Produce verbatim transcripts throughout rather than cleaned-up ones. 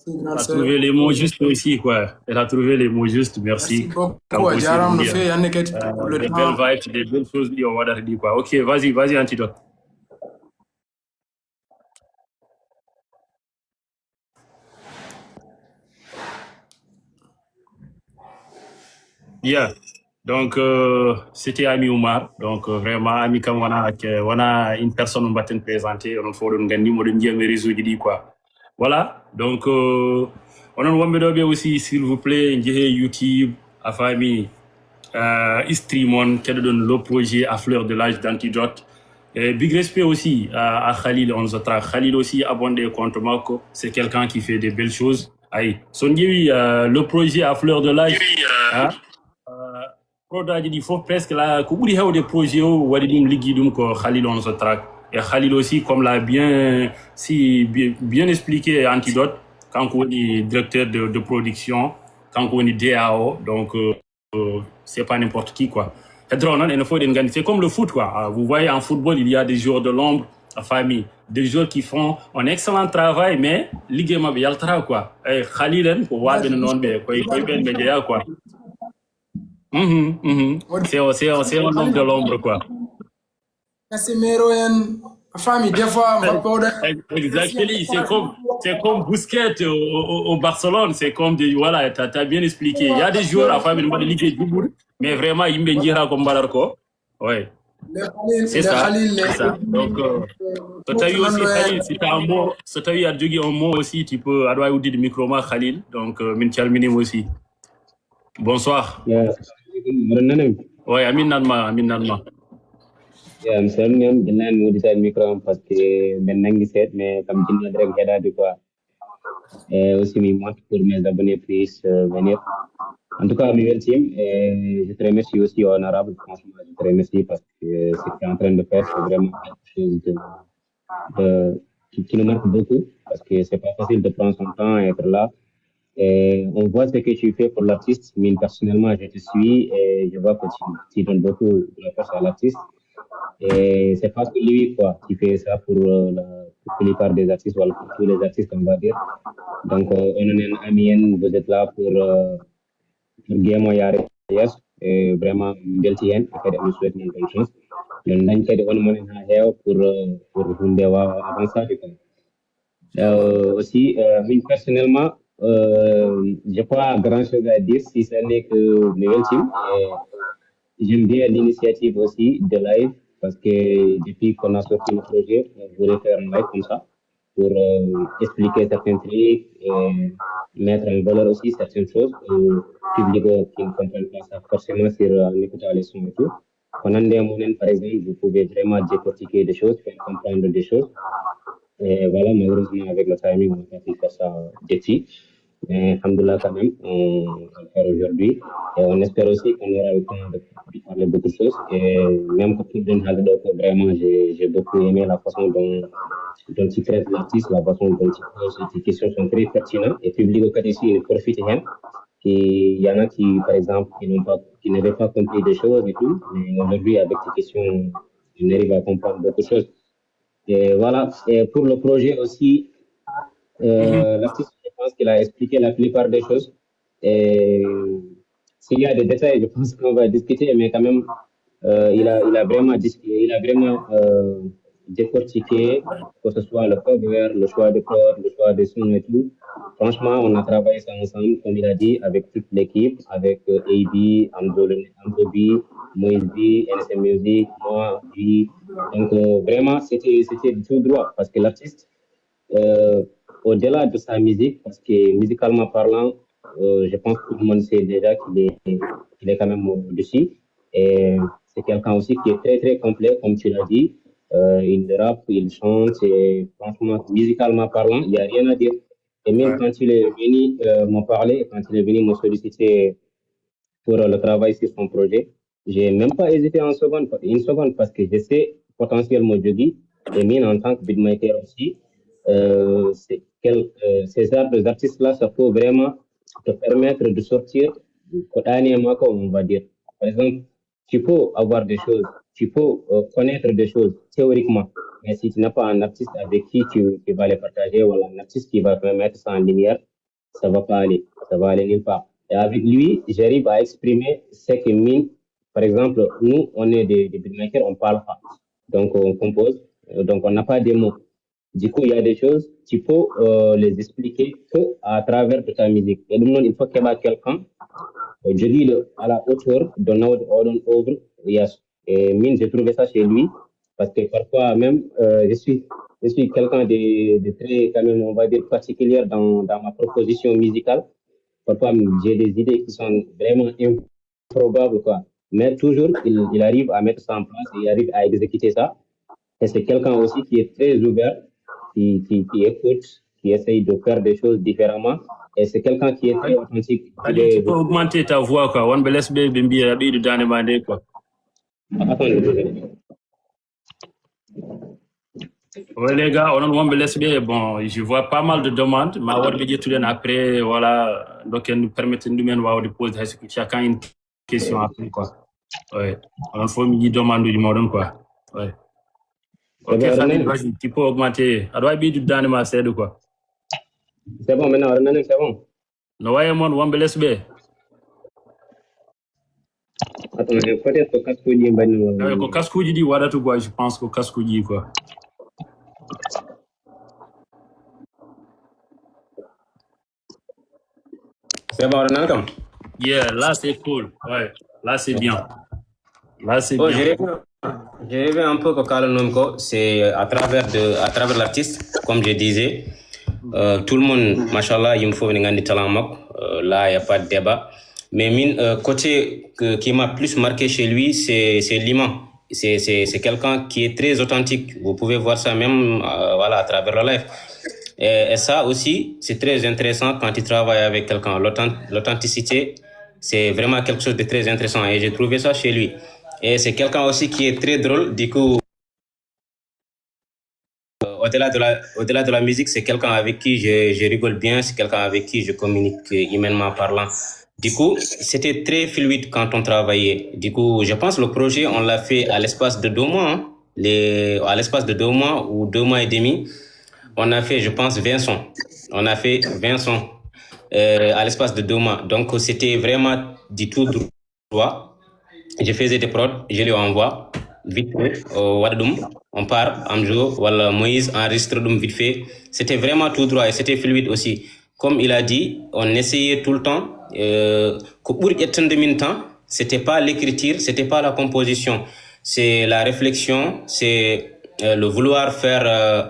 Elle a trouvé les mots justes aussi, quoi. Elle a trouvé les mots justes. Merci. Merci beaucoup. Kanko aussi, a jarama no feewi, hannde kadi, euh, pour le temps. Des belles vibes, des belles choses ɗi o waɗata ɗi, quoi. Ok, vas-y, vas-y, Antidote. Yeah. Donc, euh, c'était Ami Oumar. Donc, euh, vraiment, Ami kam wona, wona une personne mbatten présenté. Onon fof oɗon nganndi, moɗon njiya e réseau ji ɗi, quoi. Voilà. Donc, euh, onon wonɓe ɗo ɓe aussi, s'il vous plaît, njehee YouTube, a faami, euh, stream on, keɗoɗon le projet à fleur de l'âge d'Antidote. Et big respect aussi à, à Khalil on the track. Khalil aussi, abonné e compte makko. C'est quelqu'un qui fait des belles choses. Ayi, so on ƴeewi, euh, le projet à fleur de l'âge, hein, euh, projet ji ɗi fof presque la, ko ɓuri heewde projet o waɗi ɗum, liggi ɗum ko Khalil on the track. Et Khalil aussi, comme l'a bien, si bien, bien expliqué Antidote, kanko woni directeur de, de production, kanko woni D A O, donc, euh, euh, c'est pas n'importe qui, quoi. Hedro noon, enen fof eɗen nganndi, c'est comme le foot, quoi. Ah, vous voyez, en football, il y a des joueurs de l'ombre, a faami, des joueurs qui font un excellent travail, mais ligguey maɓɓe yaltata, quoi. Eyyi, Khalil en, ko waaɓe no noon ɓe, koye, koye ɓeen ɓe njeyaa, quoi. Mhm, mhm. C'est un, c'est un, c'est un homme de l'ombre, quoi. Casemiro en, a faami, des fois, Mbappé oɗo. Exactly, c'est comme, c'est comme Busquets au, au, au Barcelone, c'est comme des, voilà, t'as, t'as bien expliqué. Il y a des joueurs, a faami, no mbaɗa ligguey juɓɓuɗo, mais vraiment, yimɓe njiyata ko mbaɗata ko. Ouais. C'est ça, c'est ça. Donc, euh, so tawi aussi, Khalil, si t'as un mot, so tawi aɗa jogii un mot aussi, tu peux, aɗa waawi udditde micro ma, Khalil. Donc, euh, min calminiima aussi. Bonsoir. Yeah, assalamu alaikum. Mboɗon nana mi? Oui, amin nan ma, amin nan ma. Yeah, mi salmini on, ɓe nani mi udditaani micro am parce que mbeɗa nangi seeɗa, mais kam jinnaade rek heɗaade quoi. Et aussi, mi montre pour mes abonnés puissent, euh, venir. En tout cas, mi weltiima, et je te remercie aussi, honorable. Franchement, je te remercie parce que ce que tu es en train de faire, c'est vraiment quelque chose de, de, qui, qui nous marque beaucoup parce que c'est pas facile de prendre son temps et être là. Et on voit ce que tu fais pour l'artiste. Mais personnellement, je te suis et je vois que tu, tu donnes beaucoup de la force à l'artiste. Et c'est pas que lui, quoi, qui fait ça pour, euh, la, pour la plupart des artistes, voilà, pour tous les artistes, on va dire. Donc, euh, on est en amien, vous êtes là pour, euh, pour Guémo Yare, yes. Et vraiment, mi weltii heen, e kadi, on souhaite mon bonne chance. Min dañ kadi on monen haa heewa pour, euh, pour hunde waawa avancer, quoi. Euh, aussi, euh, min personnellement, euh, j'ai pas grand chose à dire, si ce n'est que mi weltiima. Et j'aime bien l'initiative aussi de live, parce que depuis qu'on a sorti le projet, on voulait faire un live comme ça, pour, euh, expliquer certains trucs et mettre en valeur aussi certaines choses au public qui ne comprennent pas ça forcément sur, euh, en écoutant les sons et tout. Ko nande e mon, par exemple, vous pouvez vraiment décortiquer des choses, faire comprendre des choses. Et voilà, malheureusement, avec le timing, on n'a pas pu faire ça depuis. Mais alhamdoulilah, quand même, on va le faire aujourd'hui. Et on espère aussi qu'on aura le temps de, de parler beaucoup de choses. Et même que pour Don Hagdo, vraiment, j'ai, j'ai beaucoup aimé la façon dont, dont il traite l'artiste, la façon dont il pose, ces questions sont très pertinentes. Et public au cas ici, il profite, hein. Il y en a qui, par exemple, qui n'ont pas, qui n'avaient pas compris des choses et tout. Mais aujourd'hui, avec tes questions, on arrive à comprendre beaucoup de choses. Et voilà. Et pour le projet aussi, euh, l'artiste, je pense qu'il a expliqué la plupart des choses. Et s'il y a des détails, je pense qu'on va discuter, mais quand même, euh, il a, il a vraiment dis-, il a vraiment, euh, décortiqué, que ce soit le cover, le choix de prod, le choix des sons et tout. Franchement, on a travaillé ça ensemble, comme il a dit, avec toute l'équipe, avec, euh, A B, Amzo, le, Amzo B, Moïse B, N S M Music, moi, B. Donc, euh, vraiment, c'était, c'était tout droit, parce que l'artiste, euh, au-delà de sa musique, parce que musicalement parlant, euh, je pense que tout le monde sait déjà qu'il est, qu'il est quand même au-dessus. Et c'est quelqu'un aussi qui est très, très complet, comme tu l'as dit. Euh, il rappe, il chante, et franchement, musicalement parlant, il n'y a rien à dire. Et même quand il est venu, euh, me parler, quand il est venu me solliciter pour le travail sur son projet, j'ai même pas hésité en seconde, une seconde, parce que je sais potentiellement Jogi, et mine en tant que beatmaker aussi, euh, c'est quel, euh, ces arts, les artistes-là, ça peut vraiment te permettre de sortir ko ɗaani e makko, on va dire. Par exemple, tu peux avoir des choses, tu peux, euh, connaître des choses théoriquement, mais si tu n'as pas un artiste avec qui tu, tu vas les partager, ou un artiste qui va mettre ça en lumière, ça va pas aller, ça va aller nulle part. Et avec lui, j'arrive à exprimer ce que min, par exemple, nous, on est des, des beatmakers, on parle pas. Donc, on compose, euh, donc on n'a pas des mots. Du coup, il y a des choses, tu peux euh, les expliquer que à travers de ta musique. Et donc, il faut qu'il y ait quelqu'un, euh, je dis, le, à la hauteur de notre œuvre. Yes. Et min, j'ai trouvé ça chez lui, parce que parfois même, euh, je suis, je suis quelqu'un de, de très, quand même, on va dire, particulier dans, dans ma proposition musicale. Parfois, j'ai des idées qui sont vraiment improbables, quoi. Mais toujours, il, il arrive à mettre ça en place, il arrive à exécuter ça. Et c'est quelqu'un aussi qui est très ouvert, qui, qui, qui écoute, qui essaye de faire des choses différemment. Et c'est quelqu'un qui est très authentique. Allez, tu peux augmenter ta voix, quoi. Wonɓe les ɓe ɓe mbiya ɓeydu dande ma nde, quoi. Attends, Ouais, les gars, onon wonɓe les ɓe, bon, je vois pas mal de demandes. Ma woɗɓe ƴettuɗen après, voilà, donc en permettre ɗumen wawde poser hay so chacun une question après, quoi. Ouais. Onon fof mi yii demande uji moɗon, quoi. Ouais. Ok, D'accord, Khalil, merci. Vas-y, tu peux augmenter. Aɗa wawi ɓeydude dande ma seeɗa, quoi. C'est bon, maintenant, on a c'est bon. No waye mon wonɓe les ɓe. Attends, peut-être que casque uji mbaɗi wala. Ko casque uji ɗi waɗata, quoi, je pense ko casque uji, quoi. C'est bon, on a comme. Yeah, là c'est cool. Ouais, là c'est bien. Là c'est Oh, bien. Je reviens, je reviens un peu au Kalanum, c'est à travers de, à travers l'artiste, comme je disais. Euh, tout le monde, machallah, il me faut venir talent. Euh, là, il n'y a pas de débat. Mais min, euh, côté que, qui m'a plus marqué chez lui, c'est c'est Liman. C'est c'est- c'est quelqu'un qui est très authentique. Vous pouvez voir ça même euh, voilà, à travers le live. Et, et ça aussi, c'est très intéressant quand tu travailles avec quelqu'un. L'authenticité, c'est vraiment quelque chose de très intéressant. Et j'ai trouvé ça chez lui. Et c'est quelqu'un aussi qui est très drôle. Du coup, au-delà de la, au-delà de la musique, c'est quelqu'un avec qui je, je rigole bien, c'est quelqu'un avec qui je communique humainement parlant. Du coup, c'était très fluide quand on travaillait. Du coup, je pense que le projet, on l'a fait à l'espace de deux mois. Hein. Les, à l'espace de deux mois ou deux mois et demi, on a fait, je pense, vingt sons. On a fait vingt sons euh, à l'espace de deux mois. Donc, c'était vraiment du tout droit. Je faisais des prods, je les envoie vite fait. Euh, on part, Amjo, voilà, Moïse enregistre vite fait. C'était vraiment tout droit et c'était fluide aussi. Comme il a dit, on essayait tout le temps. Euh, ko ɓuri ƴettande min temps, c'était pas l'écriture, c'était pas la composition. C'est la réflexion, c'est euh, le vouloir faire euh,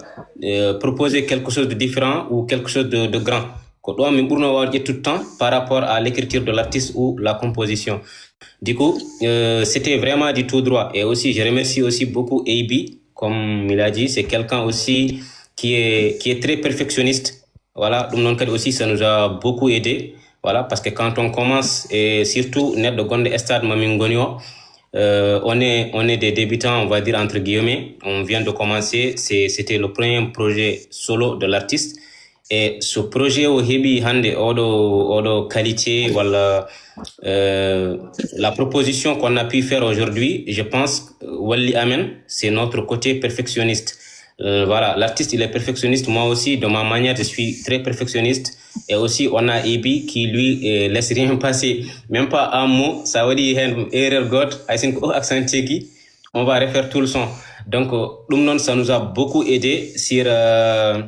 euh, proposer quelque chose de différent ou quelque chose de, de grand. Ko ɗo min ɓurno wawde ƴettude temps par rapport à l'écriture de l'artiste ou la composition. Du coup, euh, c'était vraiment du tout droit. Et aussi, je remercie aussi beaucoup A B, comme il a dit, c'est quelqu'un aussi qui est, qui est très perfectionniste. Voilà, ɗum noon kadi aussi, ça nous a beaucoup aidé. Voilà, parce que quand on commence, et surtout neɗɗo gonɗo stade mo min ngoni o, euh, on est on est des débutants, on va dire entre guillemets. On vient de commencer. C'était le premier projet solo de l'artiste. Et ce projet o heɓi hannde oɗo oɗo qualité wala euh, la proposition qu'on a pu faire aujourd'hui, je pense, walli amen, c'est notre côté perfectionniste. Euh, voilà, l'artiste, il est perfectionniste. Moi aussi, de ma manière, je suis très perfectionniste. Et aussi, on a Ebi qui, lui, euh, laisse rien passer. Même pas un mot, ça veut dire erreur God, I think, oh, accent tcheki. On va refaire tout le son. Donc, euh, ça nous a beaucoup aidé sur, euh,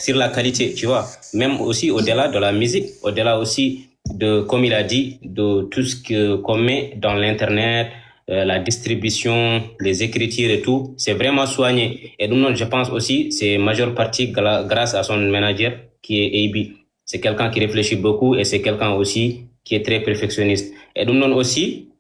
sur la qualité, tu vois. Même aussi au-delà de la musique, au-delà aussi de, comme il a dit, de tout ce que qu'on met dans l'internet, euh, la distribution, les écritures et tout, c'est vraiment soigné. Et donc, je pense aussi, c'est majeure partie grâce à son manager qui est A B. C'est quelqu'un qui réfléchit beaucoup et c'est quelqu'un aussi qui est très perfectionniste. Et donc, aussi,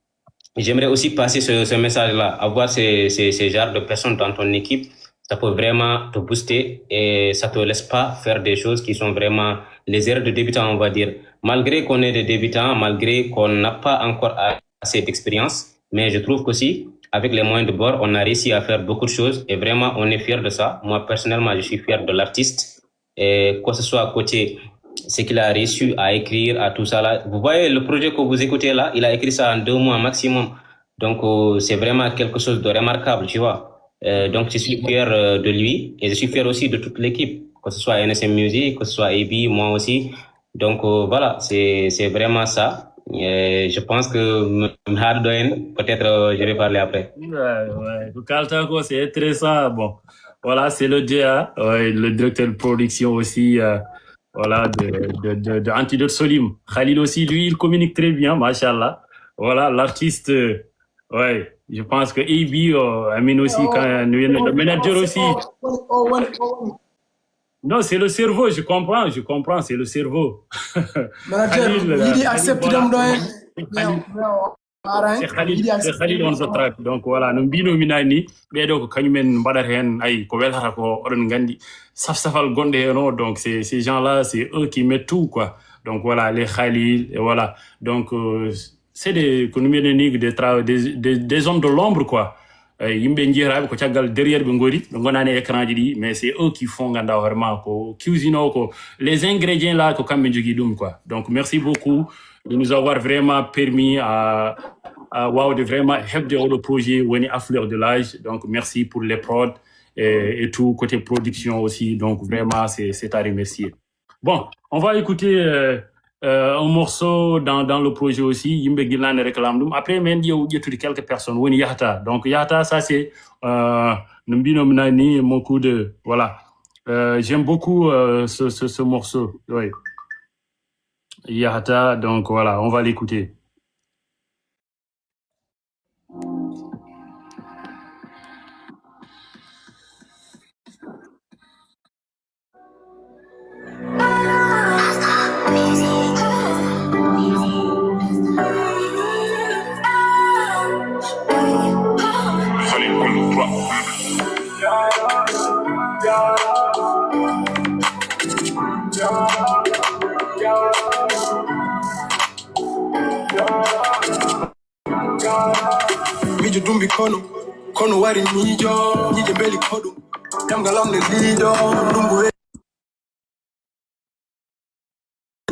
j'aimerais aussi passer ce, ce message-là, avoir ces, ces, ces genres de personnes dans ton équipe, ça peut vraiment te booster et ça te laisse pas faire des choses qui sont vraiment les erreurs de débutants, on va dire. Malgré qu'on est des débutants, malgré qu'on n'a pas encore assez d'expérience, mais je trouve qu'aussi, avec les moyens de bord, on a réussi à faire beaucoup de choses et vraiment, on est fier de ça. Moi, personnellement, je suis fier de l'artiste. Et que ce soit côté ce qu'il a réussi à écrire, à tout ça là. Vous voyez, le projet que vous écoutez là, il a écrit ça en deux mois maximum. Donc, euh, c'est vraiment quelque chose de remarquable, tu vois. Euh, donc, je suis fier euh, de lui et je suis fier aussi de toute l'équipe, que ce soit N S M Music, que ce soit A B, moi aussi. Donc euh, voilà, c'est c'est vraiment ça. Et je pense que mi haɗa ɗo en, peut-être euh, je vais parler après. Ouais, ouais. Ko kalta ko, c'est intéressant. Bon, voilà, c'est le D A, ouais, le directeur de production aussi, euh, voilà, de, de, de, de Antidote Solim. Khalil aussi, lui, il communique très bien, machallah. Voilà, l'artiste, euh, ouais, je pense que A B, euh, Amine aussi, quand, le manager aussi. Non, c'est le cerveau, je comprends, je comprends, c'est le cerveau. Manager, yiɗi accepte ɗum ɗo en. C'est Khalil, c'est Khalil on the track. Donc voilà, no mbinomi nani ni, ɓeɗo ko kañumen mbaɗata hen, ay, ko welata ko, oɗon gandi safsafal gonɗo hen o. Donc c'est ces gens-là, c'est eux qui mettent tout quoi. Donc voilà, les Khalil, et voilà. Donc euh, c'est des, ko no mbiɗen ni, des, tra- des, des, des hommes de l'ombre quoi. Yimɓe jiyataɓe ko caggal, derrière ɓe ngoni, ɓe gonani e écran ji ɗi, mais c'est eux qui font, ganduɗa hoore ma, ko cuisine o, ko les ingrédients là, ko kamɓe jogui ɗum quoi. Donc merci beaucoup de nous avoir vraiment permis à, à wawde vraiment hebde oɗo projet woni Affleur de l'âge. Donc merci pour les prods et, et tout côté production aussi. Donc vraiment c'est c'est à remercier. Bon, on va écouter euh, euh, un morceau dans, dans le projet aussi. Yimɓe gila ne réclame ɗum. Après min ƴeew ƴettude quelques personnes, woni Yahata. Donc Yahata, ça c'est euh, no mbinomi nani, mon coup de, voilà. Euh, j'aime beaucoup euh, ce, ce, ce morceau. Oui. Yahata, donc voilà, on va l'écouter. Miijo dumbi kono, kono wari miijo, miijo beli koɗo. Damgal am ne liido, dumbu e.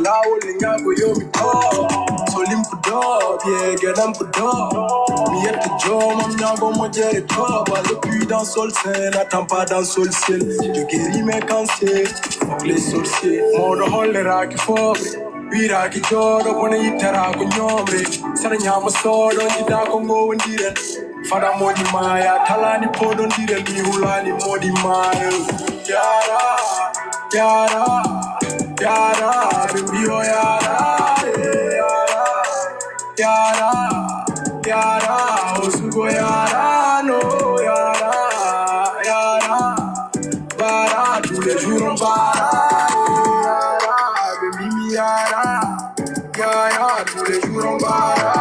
Lawol ne ñaago yomi to, so limpudo, biye geɗam pudo. Mi yetta joomam ñaago mo jere to, ba le puits dans sol sen, attends pas dans sol ciel. Je guéris mes cancers, fuck les sorciers. Moɗo holle raaki fooɓe. Wiraki jooɗo kono yitterako ñoomre. Saɗa ñaama sooɗo, jiɗa ko ngowndiren. Fada moɗi maya, talani poɗondiren. Mi hulani moɗi mayo. Yara, yara, yara, ɓe mbiyo yara, eh, yara, yara, yara, osugo yara, no, yara, yara. Bara, tous les jours on bara, yara, ɓe mbiimi yara, yara, tous les jours on bara.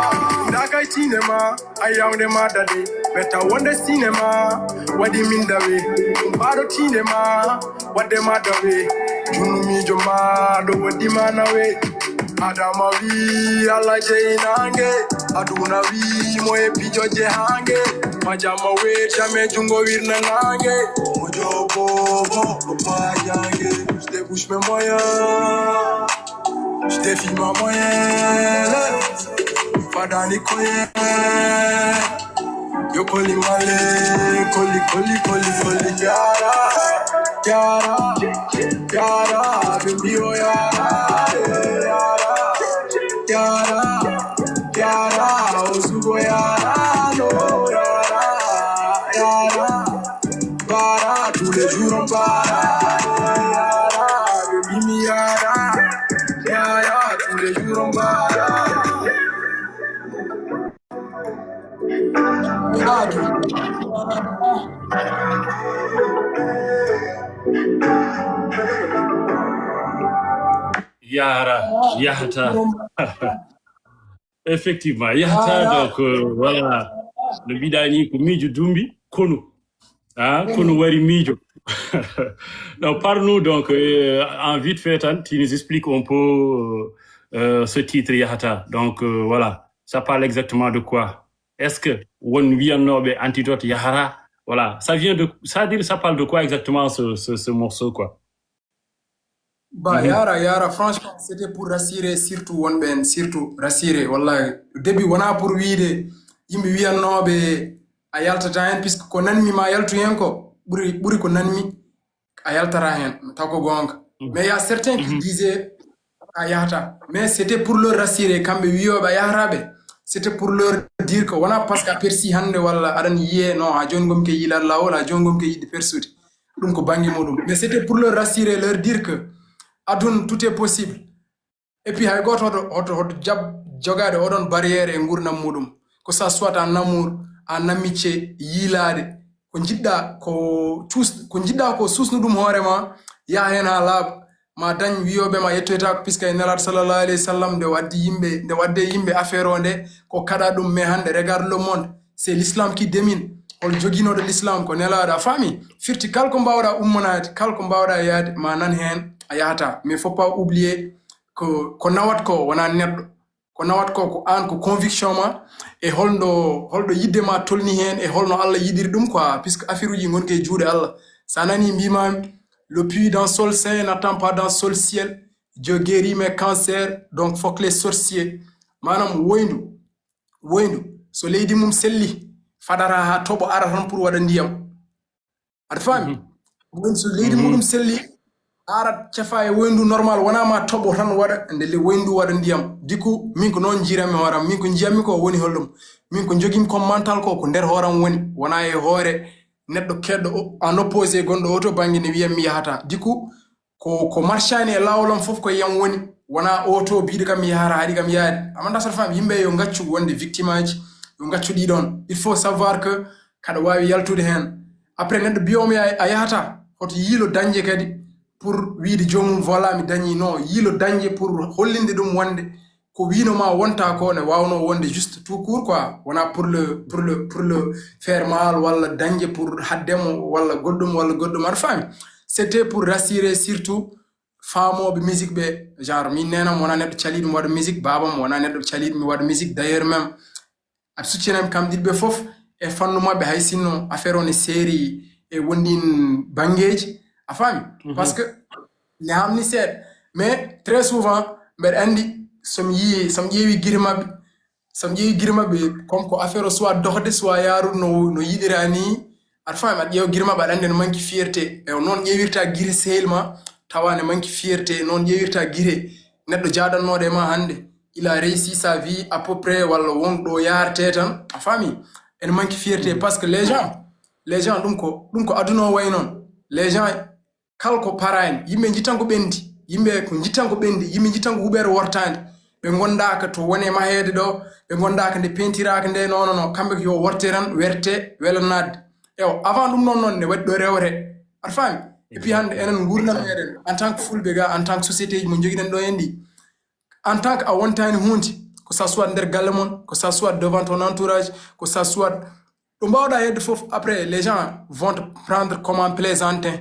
Nda kay cinéma, a yawnde ma dade, ɓe taw wonde cinéma waɗi min dawe. Ɗum baɗo cinéma wadde ma dawe. Junnu miijo ma ɗo waɗi ma nawe. Adama wi Allah jeynaange, aduna wi mo e pijo jehaange. Majama we jamais jungo wirna naange. Mojo bobo o pajange. Je débouche mes moyens, je défie ma moyenne. Fadani koye. Yo koli male, koli, koli, koli, koli, yara, yara, yara, baby, oh yara, yara, yara, yara, osugo yara, no, yara, yara, para, tous les jours on para, yara, baby, mi yara, yara, tous les jours on para. Yara, yahata. Effectivement, yahata. Donc euh, voilà, no mbiɗa ni ko miijo dumbi konu. Hein, konu wari miijo. Donc parle-nous donc euh, en vite fait tan, tu nous expliques un peu euh, euh, ce titre yahata. Donc euh, voilà, ça parle exactement de quoi? Est-ce que won wiyannoɓe antidote yahara? Voilà, ça vient de, ça dire, ça parle de quoi exactement ce, ce, ce morceau quoi? Ba yara yara, franchement c'était pour rassurer surtout wonɓe en, surtout rassurer. Wallahi début wona pour wiide yimɓe wiyannoɓe a yaltata hen, puisque ko nanmi ma yaltu hen ko ɓuri ɓuri ko nanmi a yaltata hen, taw ko gonga. Mais il y a certains qui disaient A yahata. Mais c'était pour leur rassurer, kamɓe wiyoɓe a yahata ɓe. C'était pour leur dire que wona parce que a persi hannde walla aɗan yiye, non, ha joni gom ke yiilaade lawol, ha joni gom ke yiɗde persude. Ɗum ko bannge muɗum. Mais c'était pour leur rassurer, leur dire que adun tout est possible. Et puis hay gooto hoto hoto hoto jab jogaade oɗon barrière e nguurndam muɗum. Ko ça soit en amour, en amitié, yiilaade, ko njiɗɗa ko cuus ko njiɗɗa ko suusnu ɗum hoore ma, yaha heen haa laaɓa, ma dañ wiyooɓe ma yettoytaako, puisque e Nelaaɗo sallallahu alayhi wa sallam nde waddi yimɓe nde wadde yimɓe affaire o nde ko kaɗa ɗum, mais hannde regarde le monde, c'est l'islam qui domine. Hol joginooɗo l'islam ko Nelaaɗo, a faami? Firti kala ko mbaawɗa ummanaade, kala ko mbaawɗa yaade ma nan heen, a yahata. Mais faut pas oublier ko ko nawat ko wona neɗɗo. Ko nawat ko ko aan ko conviction ma, e holno holɗo yidde ma tolni heen, e holno Allah yiɗiri ɗum quoi, puisque affaire uji ngonki e juuɗe Allah. Sa nani mbimami le puits d'un seul saint n'attend pas d'un seul ciel, Dieu guérit mes cancers, donc faut que les sorciers, maanaam woyndu woyndu so leydi mum selli, fadata ha toɓo ara tan pour waɗa ndiyam. Aɗa faami? Woni so leydi muɗum selli, arat cefa e woyndu normal, wona ma toɓo tan waɗa nde le woyndu waɗa ndiyam. Diku min ko noon jiiranmi hooram, min ko njiyammi ko woni holɗum? Min ko jogimi comme mental ko ko nder hooram woni, wona e hoore neɗɗo keɗɗo o- en opposé gonɗo o to banggue ne wiyam mi yahata. Diku ko ko marchani e lawolam fof ko yam woni, wona o to biɗo kam mi yahata haɗi kam yaade. Amanda sat fam yimɓe yo gaccu wonde victime aji, yo gaccu ɗi ɗon. Il faut savoir que kaɗa wawi yaltude hen. Après neɗɗo biyomi a a yahata hoto yiilo dañde kadi pour wiide jomum voilà mi dañi, non, yiilo dañde pour hollinde ɗum wonde ko wino ma wonta ko ne wawno wonde juste tout court quoi, wona pour le pour le pour le faire mal walla dañde pour haddemo walla goɗɗum walla goɗɗum, aɗa faami? C'était pour rassurer surtout famoɓe musique ɓe, genre min nenam wona neɗɗo caliɗo mi waɗa musique, babam wona neɗɗo caliɗo mi waɗa musique, d'ailleurs même aɓe succinami kam ɗiɗi ɓe fof e fannu maɓɓe, hay sinno affaire o ne seeri e wonɗin banngeeji, a faami? Parce que ne hamni seeɗa, mais très souvent mbeɗa anndi somi yii somi ƴeewi giri maɓɓe, somi ƴeewi giri maɓɓe comme ko affaire o soit doxde soit yaarude no no yiɗira ni, aɗa faami? Aɗa ƴeewa giri maɓɓe aɗa anndi no manque fierté, e noon ƴeewirta giri sehil ma tawa ne manque fierté, noon ƴeewirta gire neɗɗo jaaɗannooɗo e ma hannde, il a réussi sa vie à peu près walla won ɗo yaarte tan, a faami? Ene manque fierté parce que les gens les gens ɗum ko ɗum ko aduna o wayi noon. Les gens kala ko parani yimɓe jittan ko ɓendi, yimɓe ko jittan ko ɓendi, yimɓe jittan ko huɓeere wortande. Ɓe gondaka to wone maheede ɗo, ɓe gondaka nde pentiraka nde, non non non, kamɓe ko yo worte tan werte welanade. Ewa avant ɗum noon noon ne waɗi ɗo rewre, aɗa faami? Et puis hannde enen gurdam meɗen en tant que fulɓe ga en tant que société ji mo jogiɗen ɗo en ɗi, en tant que a wontani hunde, que ça soit nder galle mon, que ça soit devant ton entourage, que ça soit ɗo mbawɗa hedde fof, après les gens vont te prendre comme un plaisantin.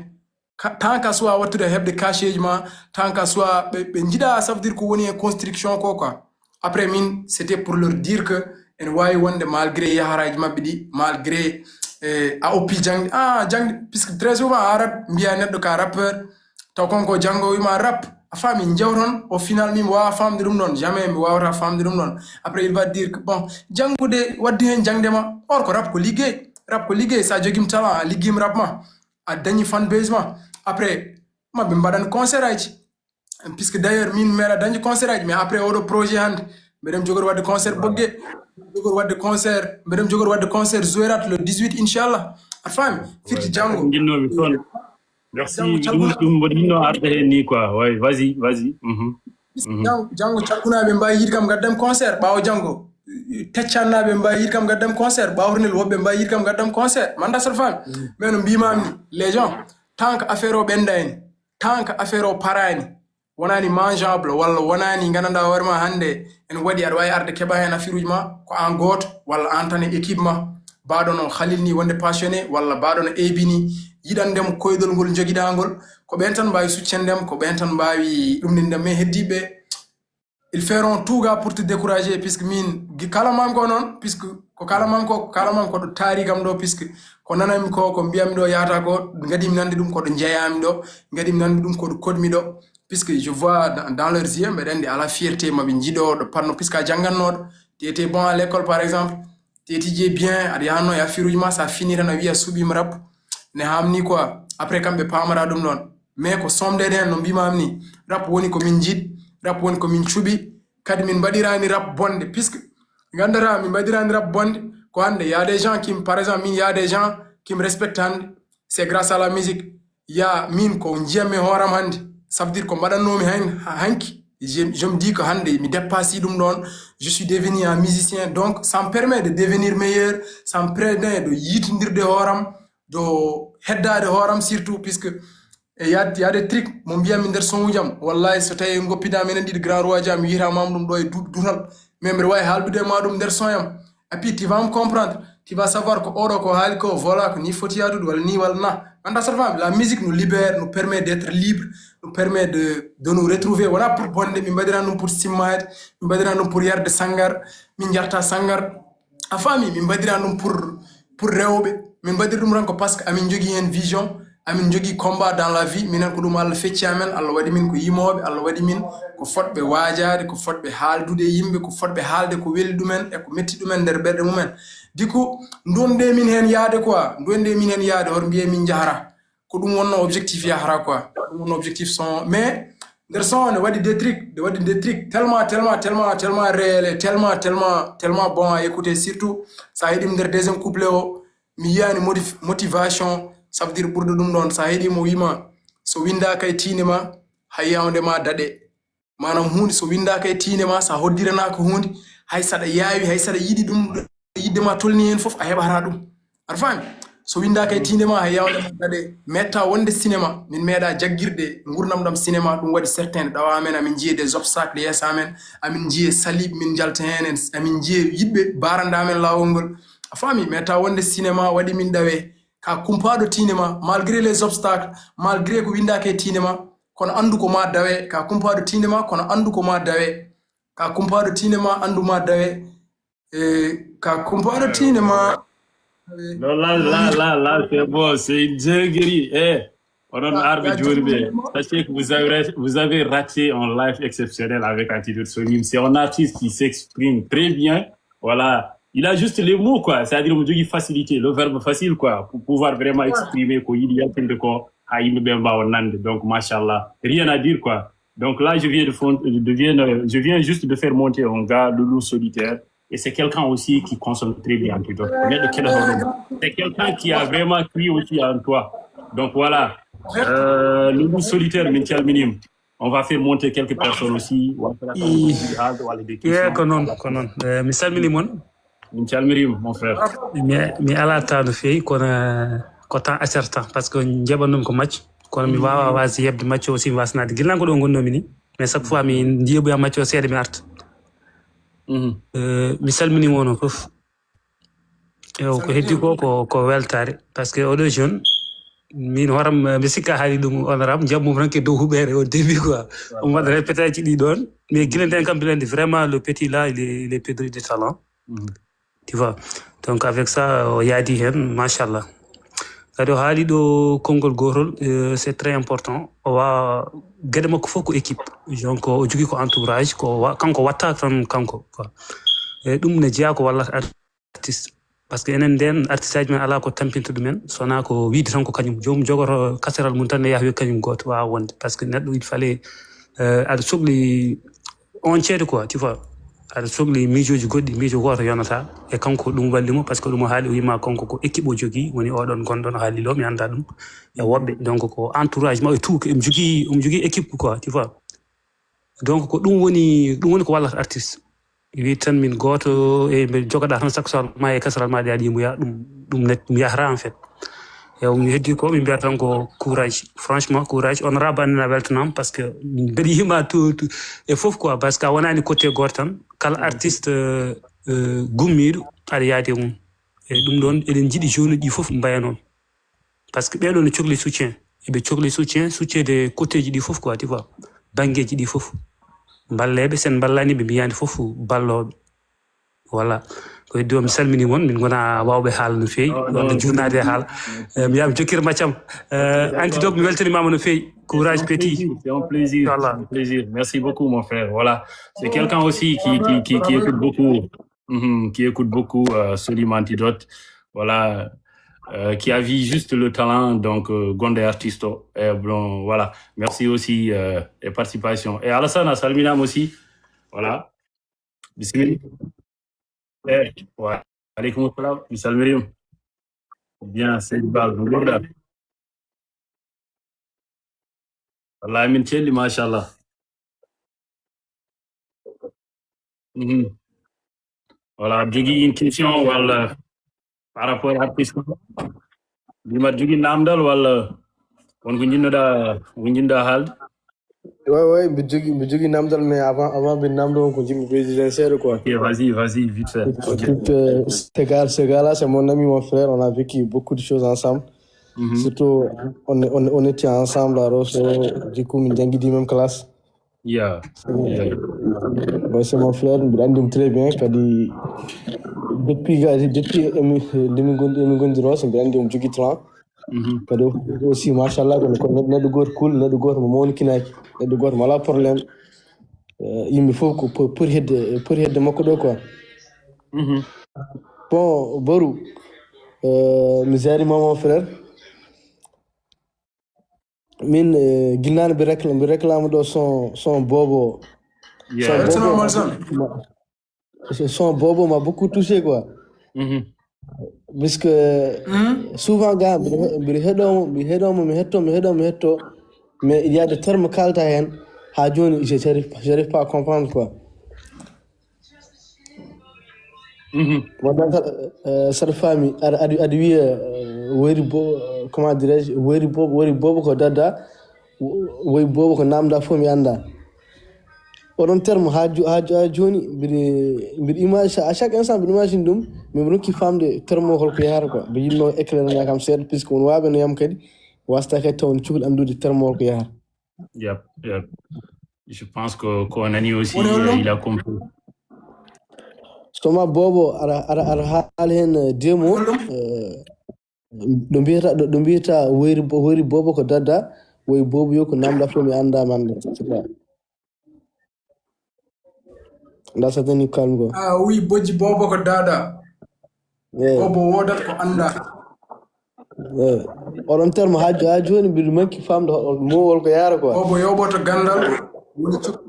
Tant qu'à soit wattude heɓde cacheji ma, tant qu'à soit ɓe ɓe jiiɗa, ça veut dire ko woni e construction ko quoi. Après min c'était pour leur dire que ene wawi wonde malgré yaharaji mabɓe ɗi, malgré eh, a oppi jangde, ah jangde, puisque très souvent a arat mbiya neɗɗo ka rappeur, taw konko janngo wima rap, a faami? Jawton au final min mi wawa famde ɗum ɗon, jamais mi wawata famde ɗum ɗon. Après il va dire que bon, janngude waddi hen jangde ma. Or ko rap ko liggey, rap ko liggey. Sa jogima talent, a liggima rap ma, a dañi fan base ma, après maɓe mbaɗan concert aji. Puisque d'ailleurs min mi meeɗa dañde concert aji, mais après oɗo projet hannde mbeɗen jogori wadde concert bogge, jogori wadde concert mbeɗen jogori wadde concert Zouérate le dix-huit inchallah, aɗa faami? Firti janngo jinnomi toon. Merci. Ɗum mboɗo yinno arde heen ni quoi. Oui, vas-y, vas-y. Janngo janngo cakkunaaɓe mbawi yiide kam gaddam concert, ɓaawo janngo teccannaaɓe mbawi yiide kam gaddam concert, ɓaawo tonel woɓɓe mbawi yiide kam gaddam concert, manda sat faami? Mais no mbimami ni les gens, tant que affaire o ɓendani, tant que affaire o parani, wonani mangeable walla wonani gandanɗa hoore ma hannde ene waɗi aɗa wawi arde keɓa hen affaire uji ma, ko an gooto walla an tan e équipe ma, baɗo no Khalil ni wonde passionné walla baɗo no Eybi ni, yiɗandemo koyɗol ngol jogiɗa ngol. Ko ɓen tan mbawi succandem, ko ɓen tan mbawi ɗumnindem. Mais heddiɓe ils feront tout ga pour te décourager, puisque min gi- kala manko noon, puisque ko kala manko ko kala manko ɗo taari kam ɗo, puisque ko nananmi ko ko mbiyammi ɗo yahata ko, gadimi nande ɗum koɗo jeeyami ɗo, gadimi nande ɗum koɗo koɗmi ɗo. Puisque je vois dans, dans leurs yeux mbeɗa andi ala fierté maɓe jiiɗo ɗo patno, puisque a janngannoɗo, tu étais bon à l'école par exemple, tu étudiais bien, aɗa yahanno e affaire uji ma, sa fini tan a wiya suuɓima rap, ne hamni quoi. Après kamɓe pamata ɗum ɗon. Mais ko somde ɗen no mbimami ni, rap woni ko min jiiɗi, Rap woni ko min cuɓi. Kadi min mbaɗirani rap bonde, puisque mi gandata min mbaɗirani rap bonde. Ko hande, il y a des gens qui, par exemple, min, il y a des gens qui me respectent hande, c'est grâce à la musique. Ya min ko njiyammi hooram hande, ça veut dire ko mbaɗannomi han- hanki, je, je me dis que hande mi dépasse ɗum ɗon. Je suis devenu un musicien, donc ça me permet de devenir meilleur, ça me permet de yiitindirde hooram, do heddade hooram surtout, puisque e y a, y a des trucs mo mbiyammi nder son ujam, wallahi, so tawi en goppida minen ɗiɗi grand roi jam, mi yiyata mam ɗum ɗo e du- dutal, mais mbiɗa wawi haaldude ma ɗum nder son yam. Et puis tu vas me comprendre, tu vas savoir ko oɗo ko haali ko, voilà, ko ni foti yaadude, walla ni walla na. Anda, ça fait, la musique nous libère, nous permet d'être libre, nous permet de, de nous retrouver. Wona pour bonde, min mbaɗira ɗum pour simmaade, min mbaɗira ɗum pour yarde sangar, min jarta sangar. A faami, min mbaɗira ɗum pour, pour rewɓe. Min mbaɗiri ɗum tan ko parce que amin jogii heen vision, amin jogii combat dans la vie. Minen ko ɗum Allah fecci amen, Allah waɗi min ko yimooɓe, Allah waɗi min ko fotɓe waajaade, ko fotɓe haaldude e yimɓe, ko fotɓe haalde ko weli ɗumen e ko metti ɗumen nder ɓerɗe mumen. Du coup, ndonde min heen yaade quoi, ndonde min heen yaade, hoto mbiye min njahara. Ko ɗum wonno objectif yahara quoi. Ko ɗum wonno objectif son. Mais nder son ne waɗi des trucs, ne waɗi des trucs tellement, tellement, tellement, tellement réel, et tellement, tellement, tellement bon à écouter. Surtout, sa heɗi nder deuxième couplet o, mi yiyani modif- motivation, ça veut dire ɓurɗo ɗum ɗon. Sa heɗi mo wima, so windaka e tiinde ma, hay yawnde ma daɗe. Maanaam, huunde so windaaka e tiinde ma, so a hoddiranaa ko huunde, hay saɗa yaawi, hay saɗa yiɗi ɗum, yidde ma tolni heen fof, a heɓataa ɗum. Aɗa faami? So windaaka e tiinde ma, hay yawnde ma daɗe. Metta wonde cinéma, min meeɗa jaggirde ngurdam ɗam cinéma, ɗum waɗi certain. Ɗawa amen, amin njiye des obstacles yeeso amen, amin njiye salib, min njalta heen, en- amin njiye yiɗɓe baranda amen laawol ngol. A faami? Metta wonde cinéma waɗi min ɗawe. Ka kumpaaɗo tiinde ma, malgré les obstacles, malgré ko windaaka e tiinde ma, kono anndu ko ma dawe. Ka kumpaaɗo tiinde ma, kono anndu ko ma dawe. Ka kumpaaɗo tiinde ma, anndu ma dawe. E ka kumpaaɗo tiinde ma. Non, là, là, là, là, c'est bon, c'est une dinguerie. Eh, on en Ya- arme ya joni, mais jogii ma. Sachez que vous avez, vous avez raté un live exceptionnel avec Antidote Sonim. C'est un artiste qui s'exprime très bien. Voilà. Il a juste les mots, quoi. C'est-à-dire, on dit facilité, le verbe facile, quoi, pour pouvoir vraiment exprimer ko yiɗi yaltinde ko ha yimɓe ɓe mbawa nande. Donc, machallah, rien à dire, quoi. Donc là, je viens de fond, je viens, euh, je viens juste de faire monter un gars, Loulou Solitaire. Et c'est quelqu'un aussi qui consomme très bien Antidote. Neɗɗo keɗotoɗo. C'est quelqu'un qui a vraiment crié aussi en toi. Donc voilà. Euh, Loulou Solitaire, min calminima. On va faire monter quelques personnes aussi. Wala ko non, ko non. Eh, mi salmini mon. Min calmini, mon frère. Mi, mi ala temps no feewi, kono, eh, ko temps acerta, parce que njeɓanɗum ko macco. Kono mi wawa wasi yebde macco aussi, mi wasnade. Gillan ko ɗo gonnomi ni. Mais chaque fois mi njeeɓoya macco seeɗa, mi arta. Mhm. Eh, mi salmini mon fof. Ewo, ko heddi ko, ko, ko weltare. Parce que oɗo jeune, min horam, eh, mi sikka haali ɗum honorable, jammum ranke dow huɓere au début, quoi. On va répéter ci ɗi ɗon. Mais gila nden kam, mbiɗa andi vraiment le petit là, il est, il est pétri de talent. Mhm. Tu vois. Donc avec ça, o yaadi hen, machallah. Kadi o haali ɗo konngol gotol, eh, c'est très important. O wa geɗe makko fof ko équipe. Donc o jogii ko entourage, ko wa-, kanko watta tan kanko, quoi. E ɗum ne jeeya ko wallata artiste. Parce que enen nden artiste aji men ala ko tampinta ɗumen, sona ko wiide tan ko kañum. Joomum jogoto kaseral mum tan ne yaha wiya kañum gooto, wawa wonde. Parce que neɗɗo il fallait, euh, aɗa sokli on ceede quoi, tu vois. Aɗa sokli miijooji goɗɗi, miijo gooto yonata. E kanko ɗum walli mo, parce que ɗum o haali, o wima kanko ko équipe o jogii, woni oɗon gonɗon, o haali ɗo, mi annda ɗum. E woɓɓe, donc ko entourage ma e tout, omo jogii, omo jogii équipe quoi, tu vois. Donc ko ɗum woni, ɗum woni ko wallata artiste. Wi tan min gooto, e mbe jogoɗa tan chaque soir ma e kasaral ma ɗe aɗa yimuya, ɗum, ɗum net, ɗum yahata en fait. E o mi heddi ko, min mbiyata tan ko courage. Franchement, courage. Honorable Anna weltanama parce que min mbeɗi hima tout, tout, e fof quoi, parce que a wonani côté goto tan. Kala artiste, euh, euh, gummiɗo, aɗa yaade mum. E ɗum ɗon, eɗen jiɗi jeune uji ɗi fof mbaya noon. Parce que ɓeɗo no cokli soutien. Eɓe cokli soutien, soutien de côté ji ɗi fof quoi, tu vois. Banggueji ɗi fof. Balleɓe, sen ballani ɓe, mbiyani fof balloɓe. Voilà. Ko heddi o, mi salmini mon, min gona wawɓe haala no feewi, walla jurnade e haala. Eh, mi yaha mi jokkira Maccam. Eh, Antidote, mi weltanimama no feewi. Courage, petit. C'est un plaisir, c'est un plaisir. Inchallah. C'est un plaisir. Merci beaucoup, mon frère. Voilà. C'est quelqu'un aussi qui, qui, qui, qui écoute beaucoup, mhm, qui écoute beaucoup, euh, Solim Antidote. Voilà. euh, qui a vu juste le talent, donc, euh, gonɗo e artiste o. Et bon, voilà. Merci aussi, euh, e participation. Et Alassane, a salminaama aussi. Voilà. Bismillah. Eh, wa alaikum salam. Mi salminiima. Bien, c'est Bal. Wallahi, min celli, machallah. Mhm. Voilà, aɗa jogii une question walla par rapport à artiste o? Mbima aɗa jogii namdal walla won ko njiɗnoɗaa, ko njiɗnoɗaa haalde? Ouais, ouais, mbiɗa jogii, mbiɗa jogii namdal, mais avant, avant mbiɗa namdo on ko njiɗmi ɓeydude heen seeɗa quoi. Ok, vas-y, vas-y, vite fait. Ok. Écoute, euh, ce gars, ce gars-là, c'est mon ami, mon frère. On a vécu beaucoup de choses ensemble. Mhm. Surtout, on, on, on était ensemble à Rosso. Du coup, min janngi même classe. Yeah. Yeah. Bon, c'est mon frère, mbiɗa anndi mo très bien. Kadi, depuis, depuis, emi, emi gondi, emi gondi Rosso, mbiɗa anndi mo jogii talent. Mhm. Kadi aussi, machallah, kono, kono neɗɗo gooto cool, neɗɗo gooto mo mawnikinaaki, neɗɗo gooto mo alaa problème. Eh, yimɓe fof ko pour, pour hedde, pour hedde makko ɗo quoi. Mhm. Bon, Boru, euh, mi ziyaariima, mon frère. Min, euh, ginnaano mbi réclame, mbi réclame ɗo son, son Bobo. Yeah. Son Son Bobo, Malson. ma- son Bobo m'a beaucoup touché quoi. Mhm. Puisque Hmm? Souvent, gars, mbiɗo he- mbiɗo heɗoo mo, mi heɗoo mo, mi heɗto, mi heɗoo, mi heɗto. Mais il y a des termes kalta heen. Ha jooni, je, j'arrive, j'arrive pas à comprendre quoi. Mhm. Wonde kala, euh, saɗa faami, aɗa, aɗa, aɗa wiya, euh, woyri bo, euh, comment dirais-je, woyri bo, woyri Bobo ko Dada, wo-, woyri Bobo ko namda fof mi annda. Oɗon terme ha jo-, ha jo-, ha jooni, mbiɗa, mbiɗa image, à chaque instant mbiɗa imagine ɗum, mais mbiɗa ronki famde terme o holko yahata quoi. Mbiɗa yiɗno éclairé na kam seeɗa, puisque won waaɓe no yam kadi, wasta kadi taw on cukalel anndude terme o holko yahata. Yep, yep. Je pense que ko o nani aussi, Woni holɗum? Il a compris. Soma Bobo, aɗa, aɗa, aɗa haala heen, euh, deux mots, Holɗum? Euh, ɗo mbiyata, ɗo, ɗo mbiyata woyri bo-, woyri Bobo ko Dada, woyi Bobo yo ko namda fof mi annda man. C'est ça. Nda sa tani kalmi ko. Ah oui, bojji Bobo ko Dada. Eh, Bobo woodat ko annda. Eh. Oɗon terme ha jo-, ha jooni mbiɗa manki famde ho-, mo wol ko yahata quoi. Bobo yoɓoto ganndal. Woni cuk-,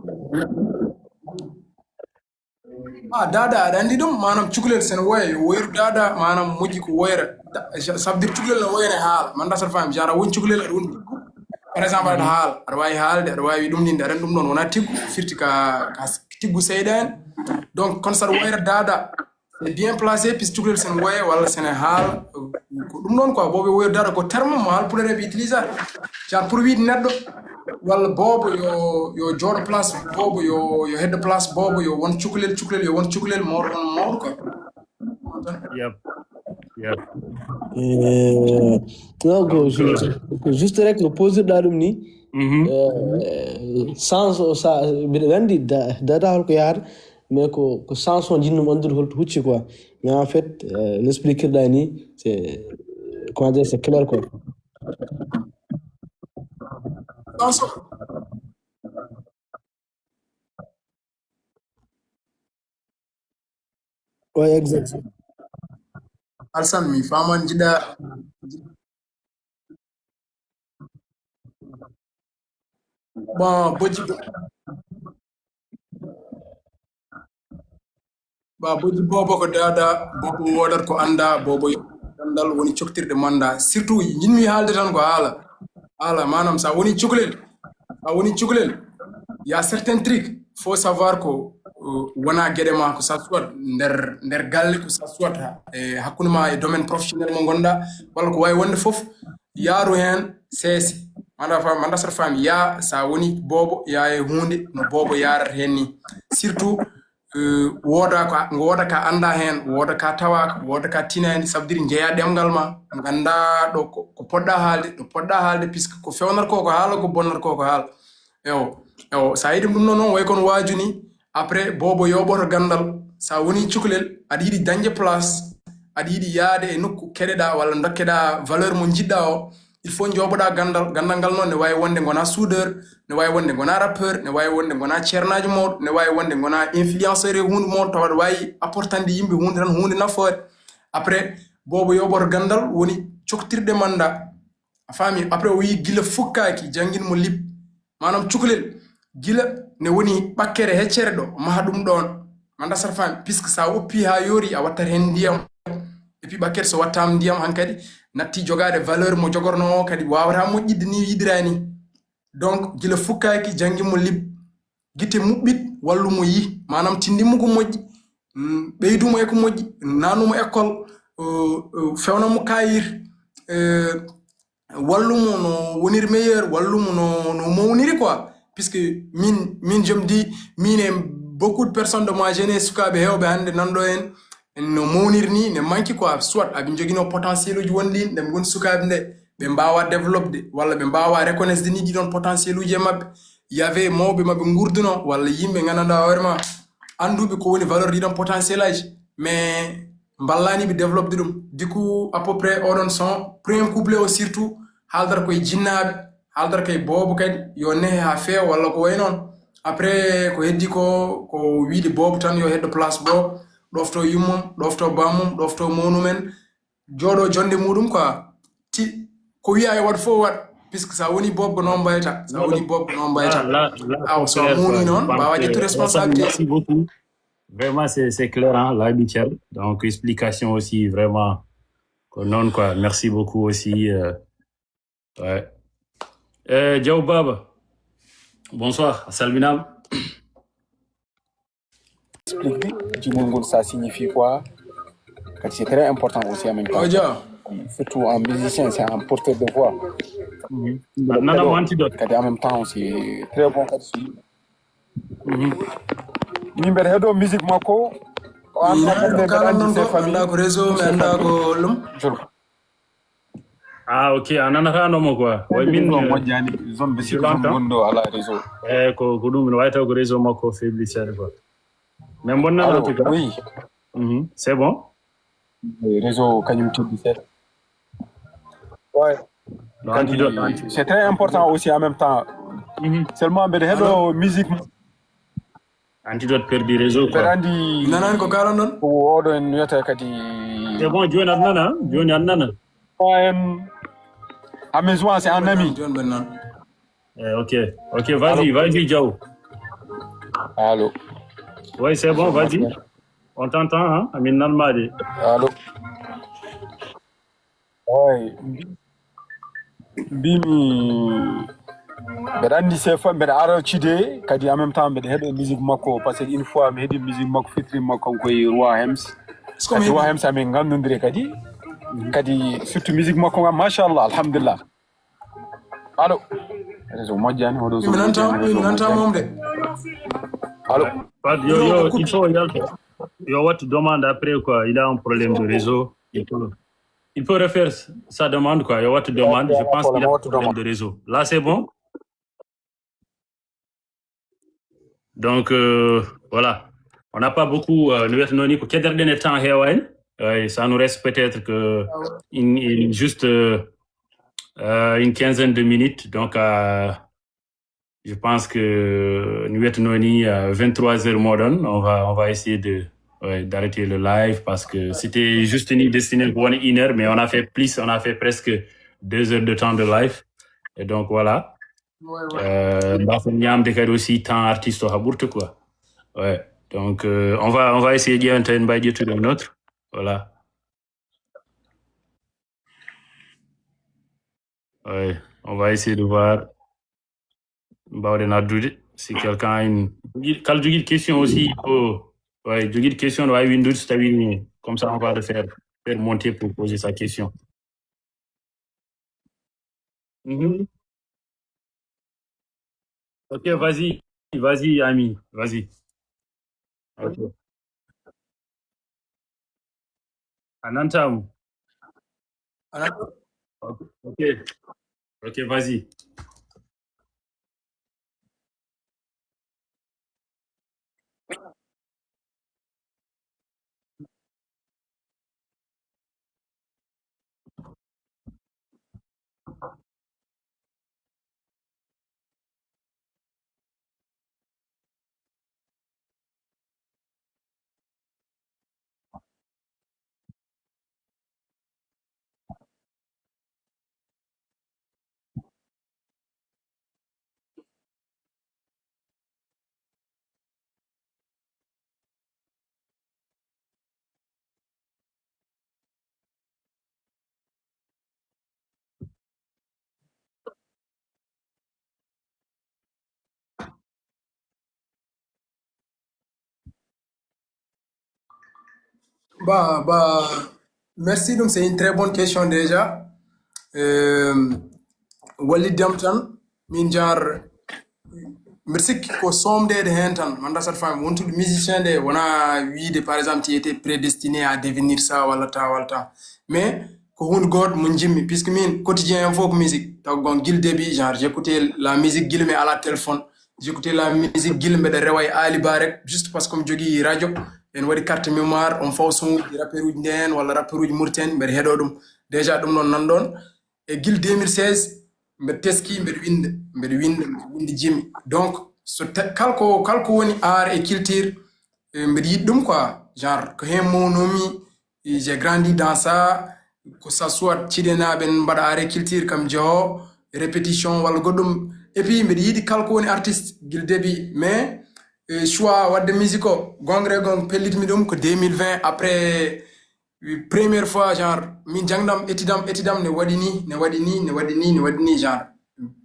ah, Dada, aɗa anndi ɗum, maanaam cukalel sen woya, yo woyru Dada, maanaam moƴƴi ko woyra. Da-, ça veut dire cukalel no woyra e haala. Man da saɗa faami, genre, a woni cukalel, aɗa woni, par exemple, aɗa haala, aɗa waawi haalde, aɗa waawi ɗum ɗinde, aɗa anndi ɗum ɗoon, wonaa tiggu, firti ka, ka tiggu seyɗa en. Donc, kono saɗa woyra Dada, c'est bien placé, puisque cukalel sen woya, walla sen e haala, ko ɗum ɗoon quoi, Bobo woyru Dada, ko terme mo haal pulaar ɓe utilisé. Genre, pour wiide neɗɗo, walla Bobo yo, yo jooɗo place Bobo, yo, yo heddo place Bobo, yo won cukalel, cukalel, yo won cukalel, mawɗo on mawɗo quoi. Yep. Yep. Eh, non, ko ju-, ko juste rek no posirɗa ɗum ni. Mhm. Euh, sens o sa, mbiɗa anndi Da-, Dada holko yahata, mais ko, ko sens o njiɗnum anndude holto hucci quoi. Mais en fait, euh, no expliquirɗa ni, c'est, comment dire, c'est clair quoi. Sens o. Ouais, exact. Alsan, mi faman jiɗa. Bon, bojji bo-, ba bojji Bobo ko Dada, Bobo woodat ko annda, Bobo yo ganndal woni coktirɗe manda. Surtout, yinmi haalde tan ko haala. Haala, maanaam, sa woni cukalel, sa woni cukalel, y a certains trucs, faut savoir ko, euh, wona geɗe ma, ko ça soit nder, nder galle, ko ça soit, eh, hakkunde ma e domaine professionnel mo ngonɗa, walla ko wawi wonde fof, yaaru heen seese. Manda fa-, manda saɗa faami, ya, sa woni Bobo, ya e huunde no Bobo yarata heen ni. Surtout, euh, wooda ko, ngo wooda ka annda heen, wooda ka tawaaka, wooda ka tinaani, ça veut dire njeya ɗemngal ma, ngannda ɗo ko, ko poɗɗa haalde, ɗo poɗɗa haalde, puisque ko fewnata ko ko haala, ko bonnata ko ko haala. Ewo, ewo, sa yiɗi ɗum ɗo noon, way kono waaju ni, après, Bobo yoɓoto ganndal, sa woni cukalel, aɗa yiɗi dañde place, aɗa yiɗi yaade e nokku keɗeɗa walla dokkeɗa valeur mo njiɗɗa o, il faut njoɓoɗa ganndal, ganndal ngal noon ne wawi wonde gona soudeur, ne wawi wonde gona rappeur, ne wawi wonde gona ceernaajo mawɗo, ne wawi wonde gona influenceur e hunde mawɗo, tawa aɗa wawi apportande yimɓe hunde tan, hunde nafoore. Après, Boobo yoɓoto ganndal woni coktirɗe mannda. A faami? Après o wiyi gila fukkaaki, janngin mo lib. Maanaam cukalel, gila ne woni ɓakkere heccere ɗo, maha ɗum ɗoon. Mannda sara faami, puisque so a woppi haa yoori, a wattat heen ndiyam. Et puis ɓakkere so wattaama ndiyam hankadi, natti jogaade valeur mo jogornoo o kadi, waawataa moƴƴidde ni yiɗiraa ni. Donc, gila fukkaaki, janngin mo lib. Gite muɓɓit, wallu mo yi. Maanaam, tinndin mo ko moƴƴi, mm, ɓeydu mo e ko moƴƴi, naanu mo école, euh, euh, fewna mo kaayir, euh, wallu mo no wonir meilleur, wallu mo no, no mawniri quoi. Puisque min, min, je me dis, min e beaucoup de personnes de ma jeunesse, sukaaɓe heewɓe hannde nanɗo en, en no mawniri ni, ne manki quoi. Soit aɓe njoginoo potentiel uji wonɗi, nde ɓe ngoni sukaaɓe nde, ɓe mbaawa développede, walla ɓe mbaawa reconnaissede ni ɗiɗon potentiel uji e maɓɓe. Y avait mawɓe maɓɓe ngurduno, walla yimɓe nganndanɗaa hoore ma, annduɓe ko woni valeur ɗiɗon potentiel aji, mais mballaani ɓe développede ɗum. Du coup, à peu près oɗon son, premier couplet o surtout, haaldata koye jinnaaɓe, haaldata koye boobo kadi, yo nehe haa feewa walla ko wayi noon. Après, ko heddi ko, ko wiide boobo tan yo heddo place boobo, ɗofto yummum, ɗofto bammum, ɗofto mawnumen, jooɗo jonde muɗum quoi. Ti, ko wiya e waɗ fof waɗ, puisque sa woni boobo ko noon mbayta, sa woni boobo ko noon mbayta. Là, là, là, aw, c'est so a clair, muuni quoi. Je noon, pense mbawa que ƴettude responsabilité. Merci beaucoup. Vraiment, c'est, c'est clair, hein, là, Michel. Donc, explication aussi, vraiment, ko noon quoi. Merci beaucoup aussi. Euh, ouais. Euh, Diaw Baba, bonsoir, a salminaama. Explique, jimol ngol, ça signifie quoi? Kadi c'est très important aussi en même temps. Oja. Surtout un musicien, c'est un porteur de voix. Mhm. Nana mo antidote. Kadi en même temps, c'est très bon kadi. Mhm. Min mbeɗa heɗo musique makko. Ko an mi nani ko kalan non ko, mi annda ko réseau, mi annda ko lum. Jol. Ah, ok, a nanataano mo quoi. Way min, réseau, euh, moƴƴaani, zone ɓe sikki zone gonɗo ala réseau. Eh, ko, ko ɗum, no wawi taw ko réseau makko faible seeɗa quoi. Mais bon, en tout cas. Oui. Mhm, c'est bon. Réseau kañum teddi seeɗa. Ouais. No antidote, antidote. C'est très important aussi en même temps. Mhm. Seulement mbeɗa heɗo musique. Antidote perdu réseau quoi. Mbeɗa anndi nanani ko kalan ɗon? Ko oɗo en wiyata kadi. C'est bon, jooni aɗa nana, jooni aɗa nana. En, en ami. Jooni mbeɗa nana. Eh, ok, ok, vas-y, vas-y, Diaw. Allô. Oui, c'est bon, vas-y. On t'entend, hein? Amin nan ma de. Allô. Oy, mbimi mbeɗa anndi chef, mbeɗa arocide kadi en même temps mbeɗa heɗo musique makko, parce que une fois mi heɗi musique makko featuring makko kanko e Roi Hems. Kadi Roi Hems amin nganndondire kadi. Kadi surtout musique makko ngam, machallah, alhamdulillah. Allô. Réseau moƴƴani, oɗo mi nanta, mi nanta mom de. Allô. Yo, yo, il faut yalta. Yo wattu demande après quoi, il a un problème de réseau. Il faut, il faut refaire sa demande quoi. Yo wattu demande, je pense qu'il a un problème de réseau. Là, c'est bon. Donc, euh, voilà. On n'a pas beaucoup, euh, no wiyata noon ni ko kederɗen e temps heewa en. Euh, ça nous reste peut-être que une, une juste, euh, euh, une quinzaine de minutes. Donc, euh, je pense que no wiyata noon ni, euh, vingt-trois heures moo ɗon, on va, on va essayer de, ouais, d'arrêter le live parce que c'était juste une destinée pour une heure, mais on a fait plus, on a fait presque deux heures de temps de live. Et donc, voilà. Ouais, ouais. Euh, mbaasen ñaamde kadi aussi temps artiste o haa ɓurta quoi. Ouais. Donc, euh, on va, on va essayer ƴeewanta en mbawi ƴettude un autre. Voilà. Ouais. On va essayer de voir. Mbawɗen addude. Si quelqu'un a une, kala jogiiɗo question aussi, il faut, ouais, jogiiɗo question, no waawi winndude so tawi ni, comme ça, on va le faire, faire monter pour poser sa question. Mhm. Ok, vas-y, vas-y, ami, vas-y. Ok. A nantaa mo? A nantaa? Ok, ok, ok, vas-y. Bah, bah, merci. Donc, c'est une très bonne question déjà. Euh, Walid Damtan, Minjar, merci ko somde de hentan. Manda sat femme, on tout musicien de, on a vu de, par exemple, tu étais prédestiné à devenir ça, wala ta, wala ta. Mais, ko hunde goto mo jimmi, puisque min quotidien am fof ko musique. Taw gon gil début, genre, j'écoutais la musique gil, mais à la téléphone. J'écoutais la musique gila mbeɗa rewa e Ali Ba rek, juste parce que mi jogii radio. En waɗi carte mémoire, on faw son uji rappeur uji ndeen walla rappeur uji Mauritanie mbeɗa heɗo ɗum. Déjà ɗum noon nan ɗoon. E gila deux mille seize mbeɗa teski, mbeɗa winda, mbeɗa winda, mbeɗa winda jimi. Donc so kala ko kala ko woni art et culture, mbeɗa yiɗi ɗum quoi. Genre ko heen mawnomi, j'ai grandi dans ça. Que ça soit ciɗenaaɓe mbaɗa art et culture, kam jeeho répétition walla goɗɗum. Et puis mbeɗa yiɗi kala ko woni artiste gila début, mais choix wadde musique o, gongre gong pellitmi ɗum ko deux mille vingt, après première fois, genre min jangdam étidam étidam ne waɗi ni, ne waɗi ni, ne waɗi ni, ne waɗi ni, genre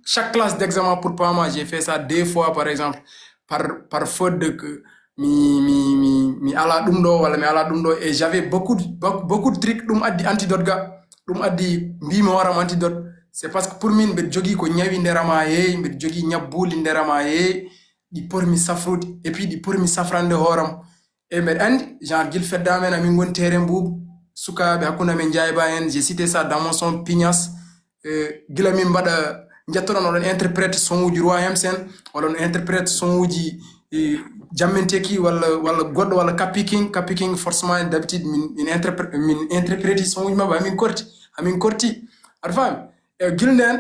chaque classe d'examen pour pama, j'ai fait ça deux fois par exemple, par, par faute de que mi mi mi mi ala ɗum ɗo walla mi ala ɗum ɗo. Et j'avais beaucoup de, beaucoup de trucs. Ɗum addi antidote ga, ɗum addi mbimi hooram antidote. C'est parce que pour min mbeɗa jogii ko ñawi nderama heewi, mbeɗa jogii ñabbuli nderama heewi, ɗi pormi safrude et puis ɗi pormi safrande hooram. E mbeɗa anndi genre gila feddamen amin ngoni terrain mbuubu, sukaaɓe hakkunde amen jayba en. J'ai cité ça dans mon son Pignas. Gila min mbaɗa, jettoɗon oɗon interprète son uji Roi Hemsen, oɗon interprète son uji jamminteki walla walla goɗɗo walla Kapiking. Kapiking forcément d'habitude min min interprète, min interprète son uji maɓɓe, amin korti, amin korti. Aɗa faami? E gila nden,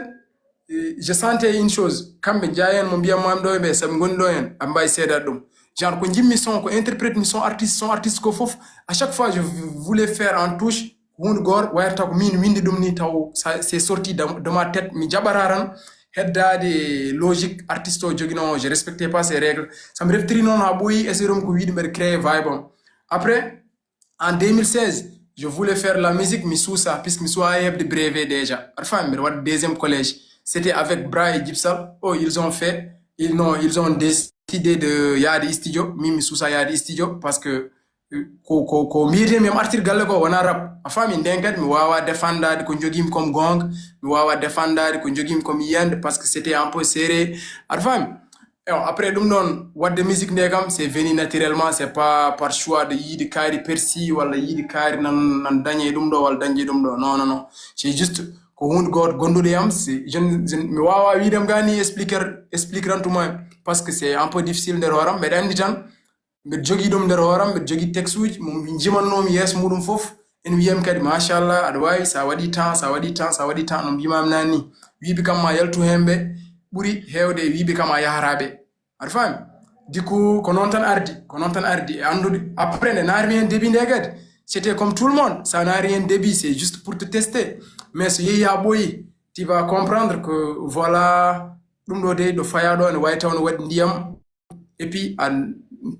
je sentais une chose, kamɓe jeyaa heen mo mbiyatmi ɗo e ɓe, sabu ngoni ɗo heen aɓe mbaawi seedaade ɗum. Genre ko njimmi son, ko interprète mi son artiste, son artiste ko fof. À chaque fois je voulais faire en touche ko huunde goto wayata ko min windi ɗum ni, taw c'est sorti de ma tête, mi jaɓata tan heddaade logique artiste o joginoo o. Je respectais pas ces règles. So mi reftiri noon haa ɓooyi, essayé ɗum ko wiide mbeɗa créé vibe am. Après en deux mille seize je voulais faire la musique, mi suusa, puisque mi suwa heɓde brevet déjà. Aɗa faami, mbeɗa waɗa deuxième collège. C'était avec Bra et Djibsal. Oh, ils ont fait, ils non, ils ont décidé de yaade studio. Min mi suusa yaade studio parce que ko ko ko mbiyetemi mi artir galle ko wona rap. A faami? Nden kadi mi wawa défendaade ko jogimi comme goonga, mi wawa défendaade ko jogimi comme yiyande, parce que c'était un peu serré. Aɗa faami? Ewa, après ɗum ɗon wadde musique nde kam c'est venu naturellement, c'est pas par choix de yiide kaari persi walla yiide kaari nan nan dañe ɗum ɗo walla dañde ɗum ɗo. Non non non, c'est juste ko hunde goto gonduɗo yam. Mi wawa wiidem gani expliquer expliquer antuma, parce que c'est un peu difficile nder hooram. Mbeɗa andi tan mbeɗa jogii ɗum nder hooram, mbeɗa jogii texte uji mo jimannoomi yeeso muɗum fof. Ene wiyami kadi machallah aɗa waawi, sa waɗi temps, sa waɗi temps, sa waɗi temps no mbimami nani ni. Wiiɓe kam ma yaltu heen ɓe ɓuri heewde e wiiɓe kam a yahata ɓe. Aɗa faami? Du coup ko noon tan ardi, ko noon tan ardi e anndude. Après nde naatmi heen début nde kadi, c'était comme tout le monde, sa naati heen début c'est juste pour te tester. Mais so yehi haa ɓooyi, tu vas comprendre que voilà, ɗum ɗo dey ɗo fayaa ɗo ene wayi taw no waɗi ndiyam. Et puis a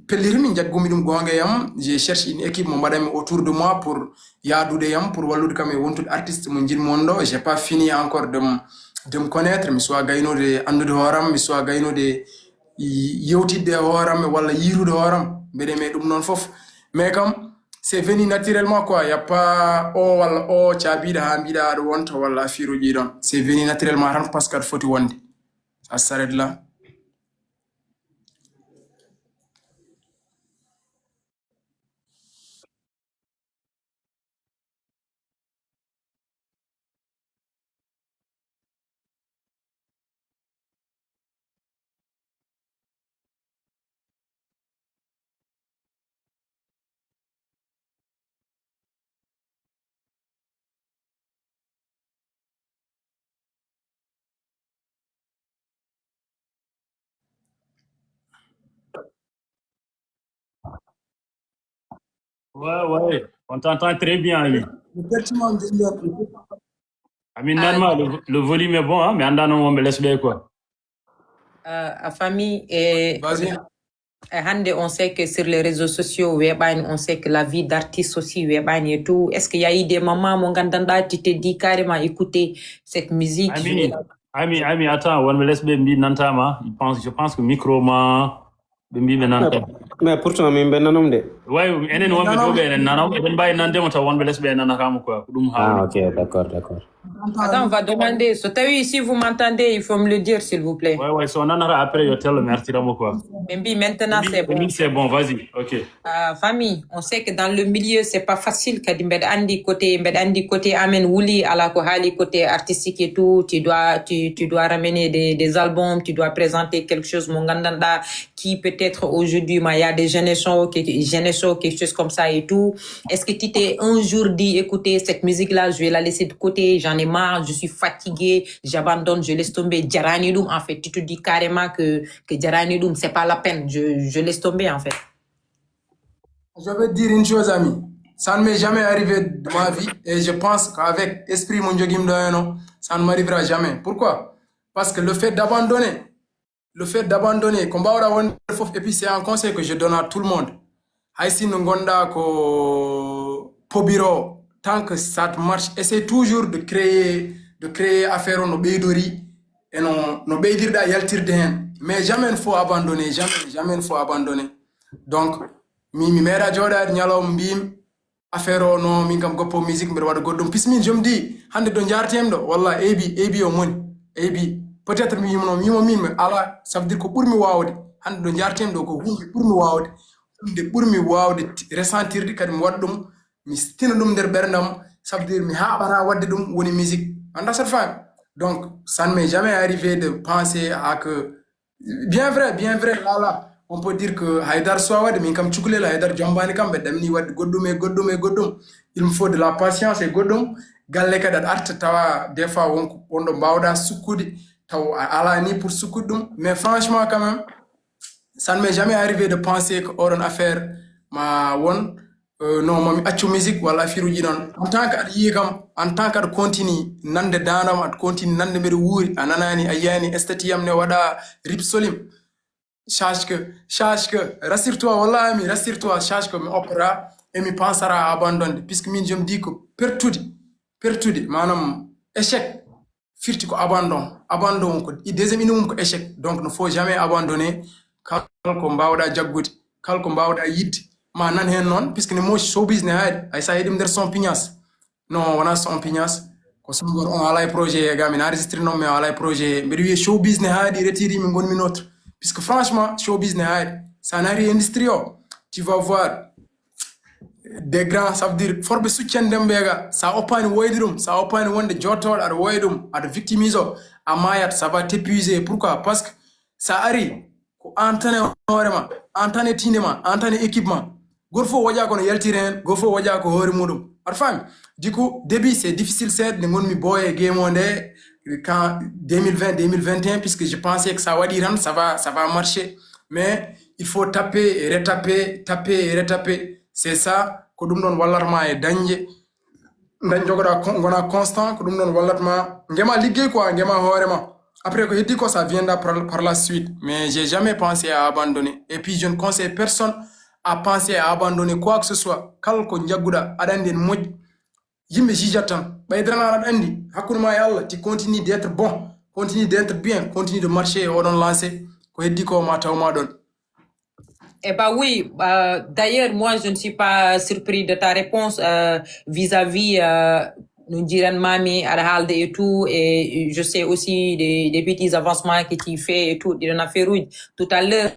pellirmi, jaggumi ɗum goonga e am, je cherche une équipe mo mbaɗanmi autour de moi pour yaadude e am, pour wallude kam e wontude artiste mo njiɗmi won ɗo. J'ai pas fini encore de de me connaître, mi suwa gaynude anndude hooram, mi suwa gaynude yewtidde e hooram walla yiirude hooram. Mbeɗa me ɗum noon fof, mais kam c'est venu naturellement quoi. Y a pas o walla o caabiɗo haa mbiɗa aɗa wonta walla affaire uji ɗon, c'est venu naturellement tan parce que aɗa foti wonde. A s'arrête là. Ouais, ouais, on t'entend très bien, Ali. Amin, normal, le, le volume est bon, hein, mais on a un homme, laisse bien quoi. Euh, a famille et, et hande on sait que sur les réseaux sociaux weɓani, on sait que la vie d'artiste aussi weɓani et tout. Est-ce que y a eu des moments mo gandanɗa tu te dis carrément écouter cette musique? Ami, ami, attends, wonɓe les ɓe mbi nantama. Je pense, je pense que micro ma ɓe mbi ɓe nanta. Mais pourtant, min ɓe nanom de. Way, enen wonɓe ɗo ɓe enen nanom, eɗen mbawi nande mo taw wonɓe les ɓe nanata mo quoi, ko ɗum Ah, haw. Ok, d'accord, d'accord. Attends, on va demander. So tawi, si vous m'entendez, il faut me le dire, s'il vous plaît. Way, way, so nanata après yo tello mi artira mo quoi. Mais bi maintenant, c'est bon. C'est bon, vas-y, ok. Euh, famille, on sait que dans le milieu, c'est pas facile. Kadi mbeɗa andi côté, mbeɗa andi côté amen wuli, ala ko haali côté artistique et tout. Tu dois, tu, tu dois ramener des, des albums, tu dois présenter quelque chose. Mo gandanɗa, qui peut-être aujourd'hui, ma, il y a des jeunes qui, jeunes, quelque chose comme ça et tout. Est-ce que tu t'es un jour dit, écoutez, cette musique-là, je vais la laisser de côté, j'en ai marre, je suis fatigué, j'abandonne, je laisse tomber. Jarani ɗum, en fait, tu te dis carrément que, que jarani ɗum, c'est pas la peine, je, je laisse tomber, en fait. Je vais dire une chose, ami. Ça ne m'est jamais arrivé de ma vie et je pense qu'avec esprit mon jogim doyano, ça ne m'arrivera jamais. Pourquoi? Parce que le fait d'abandonner, le fait d'abandonner, combat aura won et puis c'est un conseil que je donne à tout le monde. Hay si no gonda ko pobiro, tant que ça te marche, essaie toujours de créer, de créer affaire no ɓeydori et no, no ɓeydirɗa yaltirde hen. Mais jamais il faut abandonner, jamais, jamais il faut abandonner. Donc, mi mi meeɗa jooɗaade ñalawma mbimi affaire o no min kam goppo musique mbiɗa waɗa goɗɗum puisque min jom di hannde ɗo jartemi ɗo walla ebi ebi o moni ebi peut-être mi yimno mi yimo min mi ala ça veut dire ko ɓurmi wawde hannde ɗo jartemi ɗo ko hunde ɓurmi wawde hunde ɓurmi wawde ressentirde kadi mi waɗa ɗum mi stina ɗum nder ɓerndam ça veut dire mi haɓata wadde ɗum woni musique anda sat fami donc ça ne m'est jamais arrivé de penser à que Bien vrai, bien vrai, là, là. On peut dire que Haydar Suawade, min kam cukalel Haydar jombani kam ɓe ɗamini wadde goɗɗum e goɗɗum e goɗɗum. Il me faut de la patience e goɗɗum. Galle kadi aɗa arta tawa des fois wonko wonɗo mbawɗa sukkude taw a ala ni pour sukkude ɗum. Mais franchement quand même, ça ne m'est jamais arrivé de penser que oɗon affaire ma won euh, non mami accu musique walla affiruji noon en tant que aɗa yiya kam en tant que aɗa continue nande dandam aɗa continue nande mbeɗa wuuri a nanani a yiyani statut am ne waɗa rip solim sache que sache que rassure toi walla ami rassure toi sache que mi opéra et mi pensera à abandonner puisque min je me dis que pertude pertude manam échec firti ko abandon abandon ko deuxième ina mum ko échec donc ne faut jamais abandonner kala ko mbawɗa jaggude kala ko mbawɗa yidde ma nan hen noon puisque ne moosi showbiz ne haali hay sa heɗim nder son pignas non wona son pignas ko songor on alay projet ga min enregistré noon mais alay projet mbiɗa wiye showbiz ne haali retiri min gonmi notre puisque franchement showbiz ne haali sa nari industrie o tu vas voir des grands ça veut dire forɓe succande ɓe ga sa oppani woyde ɗum sa oppani wonde jottoɗo aɗa woya ɗum aɗa victimise o a mayat ça va t'épuiser pourquoi parce que sa ari ko an tan e hoorema an tan e tinde ma an tan e équipe ma goto fof waɗa kono yaltira hen goto fof waɗa ko hoore muɗum aɗa faami du coup début c'est difficile seeɗa nde gonmi booye game o nde quand deux mille vingt deux mille vingt et un puisque je pensais que ça waɗi tan ça va ça va marcher mais il faut taper et retaper taper et retaper c'est ça ko ɗum ɗon wallatma e dañde dañ jogoɗa gona constant ko ɗum ɗon wallatma gema liggey quoi gema hoorema après ko heddi ko ça viendra par, par la suite mais j'ai jamais pensé à abandonner et puis je ne conseille personne à penser à abandonner quoi que ce soit kala ko jagguɗa aɗa andi en moƴƴi yimɓe jijat tan ɓay dranal aɗa andi hakkude ma e allah ti continue d'être bon continue d'être bien continue de marcher e oɗon lancé ko heddi ko ma tawma ɗon Eh ben oui, euh, d'ailleurs, moi, je ne suis pas surpris de ta réponse euh, vis-à-vis euh, no jiran mami aɗa haalde et tout et je sais aussi des, des petits avancements que tu fais et tout ɗiɗon affaire uji tout à l'heure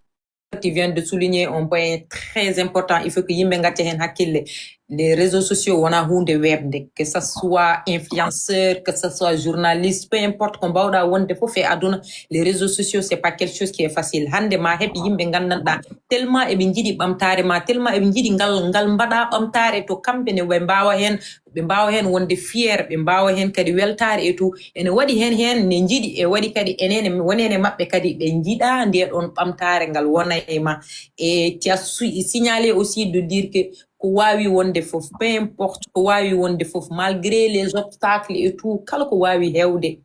tu viens de souligner un point très important il faut que yimɓe gacca hen hakkille les réseaux sociaux wona hunde weɓde que ça soit influenceur que ça soit journaliste peu importe ko mbawɗa wonde fof e aduna les réseaux sociaux c'est pas quelque chose qui est facile hande ma heɓ yimɓe gandanɗa tellement eɓe jiiɗi ɓamtare ma tellement eɓe jiiɗi ngal ngal mbaɗa ɓamtare to kamɓe ne ɓe mbawa hen ɓe mbawa hen wonde fier ɓe mbawa hen kadi weltare et tout ene waɗi hen hen ne jiiɗi e waɗi kadi enene wonene maɓɓe kadi ɓe jiiɗa nde ɗon ɓamtare ngal wona e ma e ti a signalé aussi de dire que ko wawi wonde fof peu importe ko wawi wonde fof malgré les obstacles et tout kala ko wawi hewde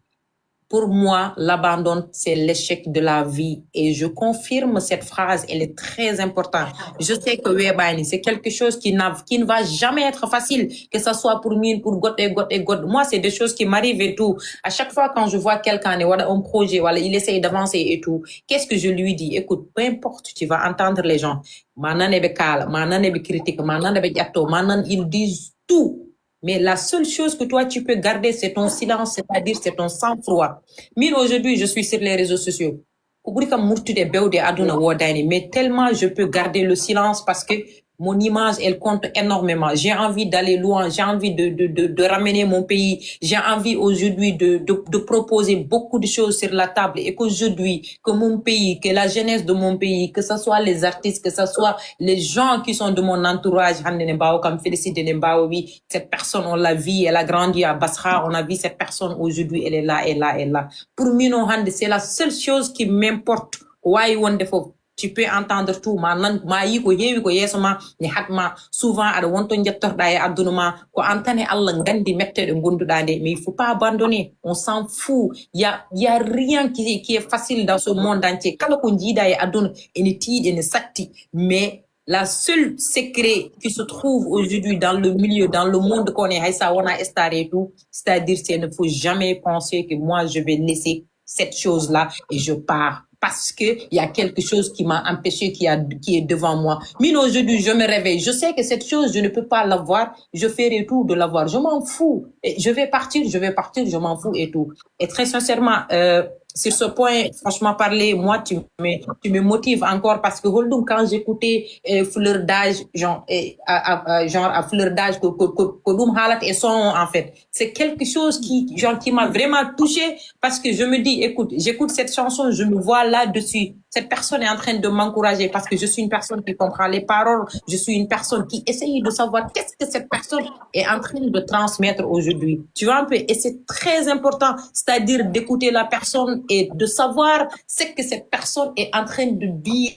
Pour moi, l'abandon, c'est l'échec de la vie. Et je confirme cette phrase, elle est très importante. Je sais que weeɓaani, c'est quelque chose qui n'a, qui ne va jamais être facile, que ça soit pour miin, pour goɗɗo e goɗɗo e goɗɗo. Moi, c'est des choses qui m'arrivent et tout. À chaque fois, quand je vois quelqu'un, ne waɗa un projet, voilà, il essaye d'avancer et tout, qu'est-ce que je lui dis? Écoute, peu importe, tu vas entendre les gens. Ma nan eɓe kaala, ma nan eɓe critique, ma nan eɓe ƴatto, ma nan, ils disent tout. Mais la seule chose que toi, tu peux garder, c'est ton silence, c'est-à-dire c'est ton sang-froid. Miin, aujourd'hui, je suis sur les réseaux sociaux. Ko ɓuri kam murtude, bewde aduna woodaani, mais tellement je peux garder le silence parce que mon image, elle compte énormément. J'ai envie d'aller loin, j'ai envie de, de, de, de ramener mon pays, j'ai envie aujourd'hui de, de, de proposer beaucoup de choses sur la table et qu'aujourd'hui, que mon pays, que la jeunesse de mon pays, que ce soit les artistes, que ce soit les gens qui sont de mon entourage, hannde ne mbaawa kam féliciter, ne mbaawa wi, cette personne, on l'a vue, elle a grandi à Basra, on a vu cette personne aujourd'hui, elle est là, elle est là, elle est là. Pour miin o hannde, c'est la seule chose qui m'importe. Ko waawi wonde fof, tu peux entendre tout, ma nan, ma yi ko heewi ko yeeso ma, ne haɗ ma. Souvent, aɗa wonto njettorɗa e aduna ma, ko an tan e Allah nganndi metteɗe ngonduɗa nde, mais il faut pas abandonner, on s'en fout. Il y a, il y a rien qui, qui est facile dans ce monde entier. Kala ko jiiɗa e aduna, ene tiiɗi, ene satti, mais la seule secret qui se trouve aujourd'hui dans le milieu, dans le monde qu'on est, hay sa wona star et tout, c'est-à-dire, c'est ne faut jamais penser que moi, je vais laisser cette chose-là et je pars. Parce que il y a quelque chose qui m'a empêché, qui a, qui est devant moi. Mais aujourd'hui, je me réveille. Je sais que cette chose, je ne peux pas l'avoir. Je ferai tout de l'avoir. Je m'en fous. Et je vais partir, je vais partir, je m'en fous et tout. Et très sincèrement, euh, sur ce point, franchement parler, moi, tu me, tu me motives encore parce que, holɗum, quand j'écoutais euh, Fleur d'âge, genre, euh, à, à, à, genre à Fleur d'âge, que, que, que, que ɗum haalata e son, en fait. C'est quelque chose qui, genre, qui m'a vraiment touchée parce que je me dis, écoute, j'écoute cette chanson, je me vois là-dessus. Cette personne est en train de m'encourager parce que je suis une personne qui comprend les paroles, je suis une personne qui essaye de savoir qu'est-ce que cette personne est en train de transmettre aujourd'hui. Tu vois un peu, et c'est très important, c'est-à-dire d'écouter la personne et de savoir ce que cette personne est en train de dire,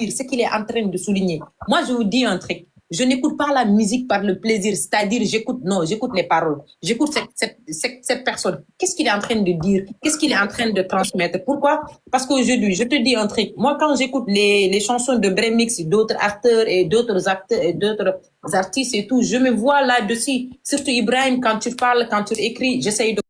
ce qu'il est en train de souligner. Moi, je vous dis un truc. Je n'écoute pas la musique par le plaisir, c'est-à-dire j'écoute, non, j'écoute les paroles. J'écoute cette, cette, cette, cette personne. Qu'est-ce qu'il est en train de dire? Qu'est-ce qu'il est en train de transmettre? Pourquoi? Parce qu'aujourd'hui, je te dis un truc. Moi, quand j'écoute les, les chansons de Bremix, d'autres acteurs et d'autres acteurs et d'autres artistes et tout, je me vois là-dessus. Surtout Ibrahim, quand tu parles, quand tu écris, j'essaye de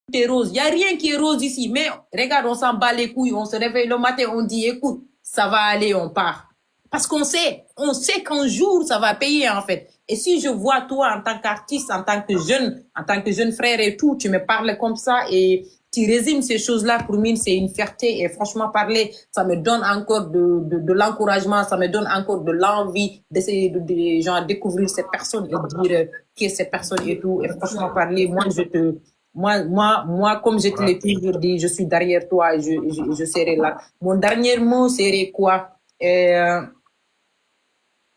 Tout est rose. Il n'y a rien qui est rose ici. Mais regarde, on s'en bat les couilles. On se réveille le matin, on dit, écoute, ça va aller, on part. Parce qu'on sait, on sait qu'un jour, ça va payer, en fait. Et si je vois toi en tant qu'artiste, en tant que jeune, en tant que jeune frère et tout, tu me parles comme ça et tu résumes ces choses-là, pour moi, c'est une fierté. Et franchement parler, ça me donne encore de, de, de l'encouragement, ça me donne encore de l'envie d'essayer de, de, genre, découvrir cette personne et dire euh, qui est cette personne et tout. Et franchement parler, moi, je te, moi, moi, moi, comme je te l'ai toujours dit, je suis derrière toi et je, je, je serai là. Mon dernier mot serait quoi? Euh,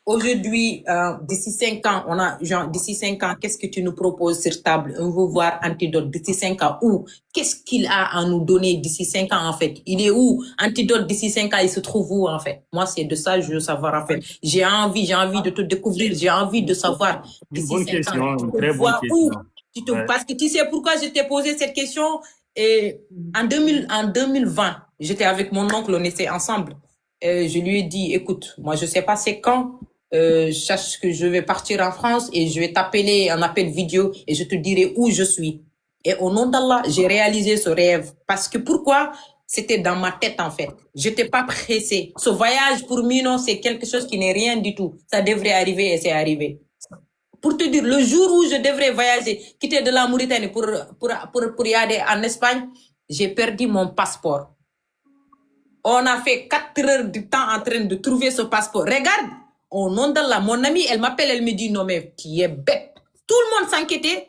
Aujourd'hui, euh, d'ici cinq ans, on a, genre, d'ici cinq ans, qu'est-ce que tu nous proposes sur table? On veut voir Antidote d'ici cinq ans. Ou qu'est-ce qu'il a à nous donner d'ici cinq ans, en fait? Il est où? Antidote d'ici cinq ans, il se trouve où, en fait? Moi, c'est de ça que je veux savoir, en fait. J'ai envie, j'ai envie de te découvrir, j'ai envie de savoir d'ici cinq ans. Tu te vois où? Parce que tu sais pourquoi je t'ai posé cette question? Et en, deux mille, en deux mille vingt, j'étais avec mon oncle, on était ensemble. Euh, je lui ai dit, écoute, moi je sais pas c'est quand, euh, sache que je vais partir en France et je vais t'appeler en appel vidéo et je te dirai où je suis. Et au nom d'Allah, j'ai réalisé ce rêve. Parce que pourquoi? C'était dans ma tête en fait. J'étais pas pressée. Ce voyage pour moi, non, c'est quelque chose qui n'est rien du tout. Ça devrait arriver et c'est arrivé. Pour te dire, le jour où je devrais voyager, quitter de la Mauritanie pour, pour, pour, pour y aller en Espagne, j'ai perdu mon passeport. On a fait quatre heures de temps en train de trouver ce passeport. Regarde, au nom d'Allah, mon amie, elle m'appelle, elle me dit, non, mais tu es bête. Tout le monde s'inquiétait.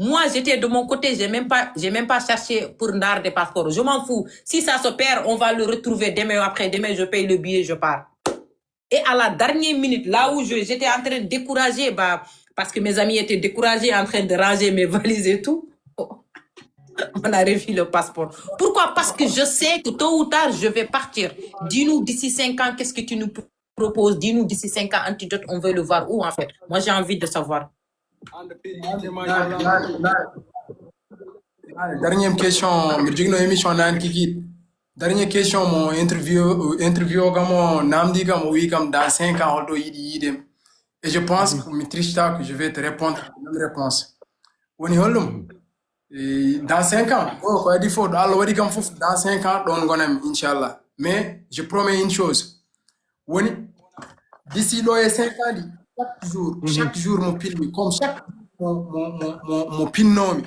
Moi, j'étais de mon côté, j'ai même pas, j'ai même pas cherché pour ndaarde passeport. Je m'en fous. Si ça se perd, on va le retrouver demain ou après-demain, je paye le billet, je pars. Et à la dernière minute, là où je- j'étais en train de décourager, bah, parce que mes amis étaient découragés, en train de ranger mes valises et tout, on a revu le passeport. Pourquoi ? Parce que je sais que tôt ou tard, je vais partir. Dis-nous d'ici cinq ans, qu'est-ce que tu nous proposes ? Dis-nous d'ici cinq ans, Antidote, on veut le voir où en fait ? Moi, j'ai envie de savoir. Dernière question, mbiɗa jogino émission naan kikiiɗe. Dernière question, mo interview interview kam o namdi kam, o wi kam dans cinq ans holto yiɗi yiide. Et je pense que mi trichta que je vais te répondre la même réponse. Woni hollum? Dans cinq ans, o ko adi fof ɗo Allah waɗi kam fof, dans cinq ans ɗon gonami inchallah. Mais je promets une chose. Woni d'ici ɗo e cinq ans ɗi, chaque jour chaque jour mo pilmi comme chaque mo mo mo mo, mo pinnomi,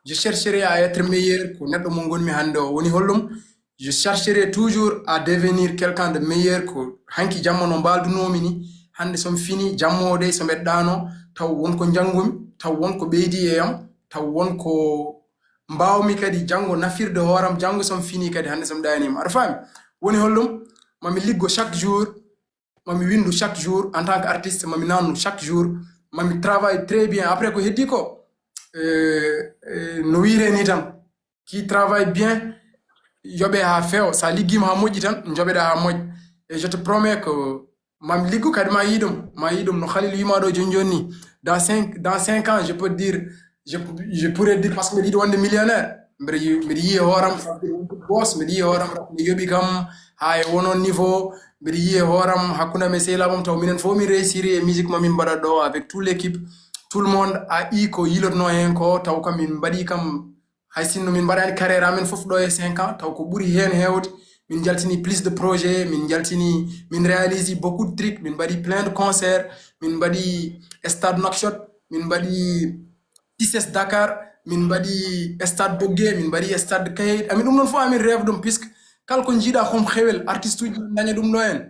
je chercherai à être meilleur ko neɗɗo mo gonmi hannde o. Woni hollum? Je chercherai toujours à devenir quelqu'un de meilleur ko hanki jamma no mbaldunomi ni. Hannde somi fini jamma o de somi eɗɗano, taw won ko njangumi, taw won ko ɓeydi e yam, taw won ko mbawmi kadi janngo nafirde hooram janngo somi fini kadi hannde somi ɗayanima. Aɗa faami? Woni hollum? Mami liggo chaque jour, mami windu chaque jour en tant que artiste, mami nannu chaque jour, mami travaille très bien. Après ko heddi ko euh, euh, no wiire ni tan, qui travaille bien yoɓe ha feewa. Sa liggima ha moƴƴi tan joɓeɗa ha moƴƴa. Et je te promets que mami liggu kadi ma yiɗum ma yiɗum no Khalil wima ɗo joni joni ni. Dans cinq dans cinq ans je peux dire, je, je pourrais dire parce que mbiɗa yiɗi wonde millionnaire. Mbiɗa yi- mbiɗa yiye hooram boss, mbiɗa yiye hooram mi yoɓi kam ha e wono niveau. Mbiɗa yiye hooram hakkunde amen sehilabam taw minen fof min réussiri e musique mamin mbaɗa ɗo avec tout l'équipe. Tout le monde a i ko yilotno hen ko taw kam min mbaɗi kam. Hay sinno min mbaɗani carrière amen fof ɗo e cinq ans taw ko ɓuri hen hewde. Min jaltini plus de projet, min jaltini, min réalisi beaucoup de trucs, min mbaɗi plein de concert, min mbaɗi stade Nouakchott, min mbaɗi tises Dakar, min mbaɗi stade Bogué, min mbaɗi stade Kayed. Amin ɗum ɗon fof amin rêve ɗum puisque kala ko jiiɗa hom xewel artiste uji daña ɗum ɗo en.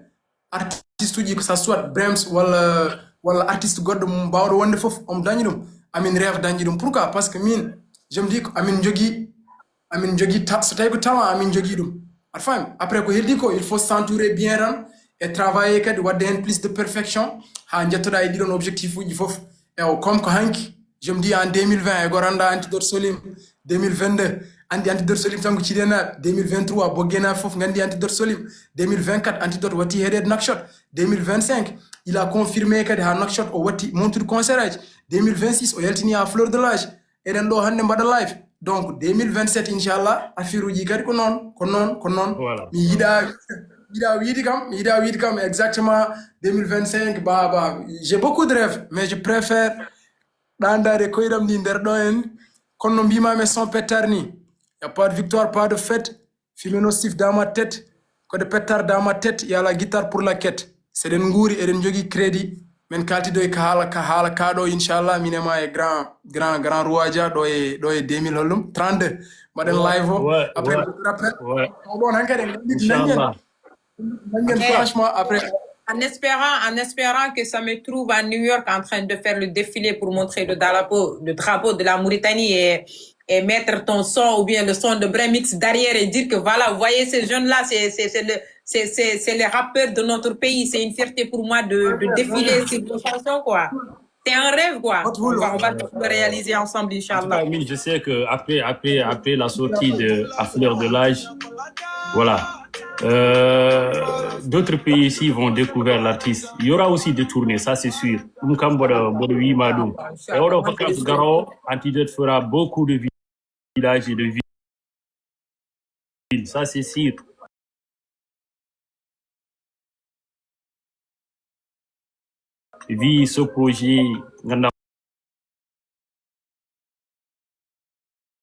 Artiste uji ko ça soit Brems walla walla artiste goɗɗo mum bawɗo wonde fof omo dañi ɗum. Amin rêve dañi ɗum pourquoi? Parce que min je me dis ko amin jogui amin jogui ta- so tawi ko talent amin jogui ɗum. Aɗa faami? Après ko heddi ko il faut s'entourer bien tan e travailler kadi wadde hen plus de perfection ha jettoɗa e ɗiɗon objectif uji fof. Ewo comme ko hanki je me dis en deux mille vingt e gor anda Antidote Solim, deux mille vingt-deux andi Antidote Solim tan ko cidenaɓe, deux mille vingt-trois boggenaɓe fof gandi Antidote Solim, deux mille vingt-quatre Antidote watti heeɗede Nouakchott, deux mille vingt-cinq il a confirmé kadi ha Nouakchott o watti montude concert aji, deux mille vingt-six o yaltini ha Fleur de l'Âge. Eɗen ɗo hannde mbaɗa live donc deux mille vingt-sept inchallah affaire uji kadi ko noon ko noon ko noon. Voilà. Mi yiɗa yiɗa wiide kam mi yiɗa wiide kam exactement deux mille vingt-cinq baba, j'ai beaucoup de rêves mais je préfère ɗandade koyɗam ndi nder ɗo en. Kono no mbimami e son pettar ni, y a pas de victoire pas de fête. Fimeno sif dans ma tête, ko de pettar dans ma tête y a la guitare pour la quête. Seɗen nguuri eɗen jogui crédit. Min kaltidoy ka haala ka haala kaɗo inchallah min e ma e grand grand grand Rouadia ɗo e ɗo e deux mille hollum trente-deux mbaɗen live o. Après rappel o ɗon hankadi en ganditi nanguen nanguen franchement après. En espérant, en espérant que ça me trouve à New York en train de faire le défilé pour montrer le drapeau, le drapeau de la Mauritanie et, et mettre ton son ou bien le son de Bremix derrière et dire que voilà, vous voyez ces jeunes-là, c'est c'est- c'est le- c'est- c'est- c'est les rappeurs de notre pays. C'est une fierté pour moi de, de défiler sur vos chansons, quoi. C'est un rêve, quoi. On va, on va tous le réaliser ensemble, Inch'Allah. Min, je sais que après, après, après la sortie de À Fleur de l'Âge, voilà, euh, d'autres pays ici vont découvrir l'artiste. Il y aura aussi des tournées, ça c'est sûr. Ɗum kam mboɗo mboɗo wiima ɗum. E oɗo vacances garowo, Antidote fera beaucoup de villages et de villes. Ça c'est sûr. Wi ce projet ganduɗa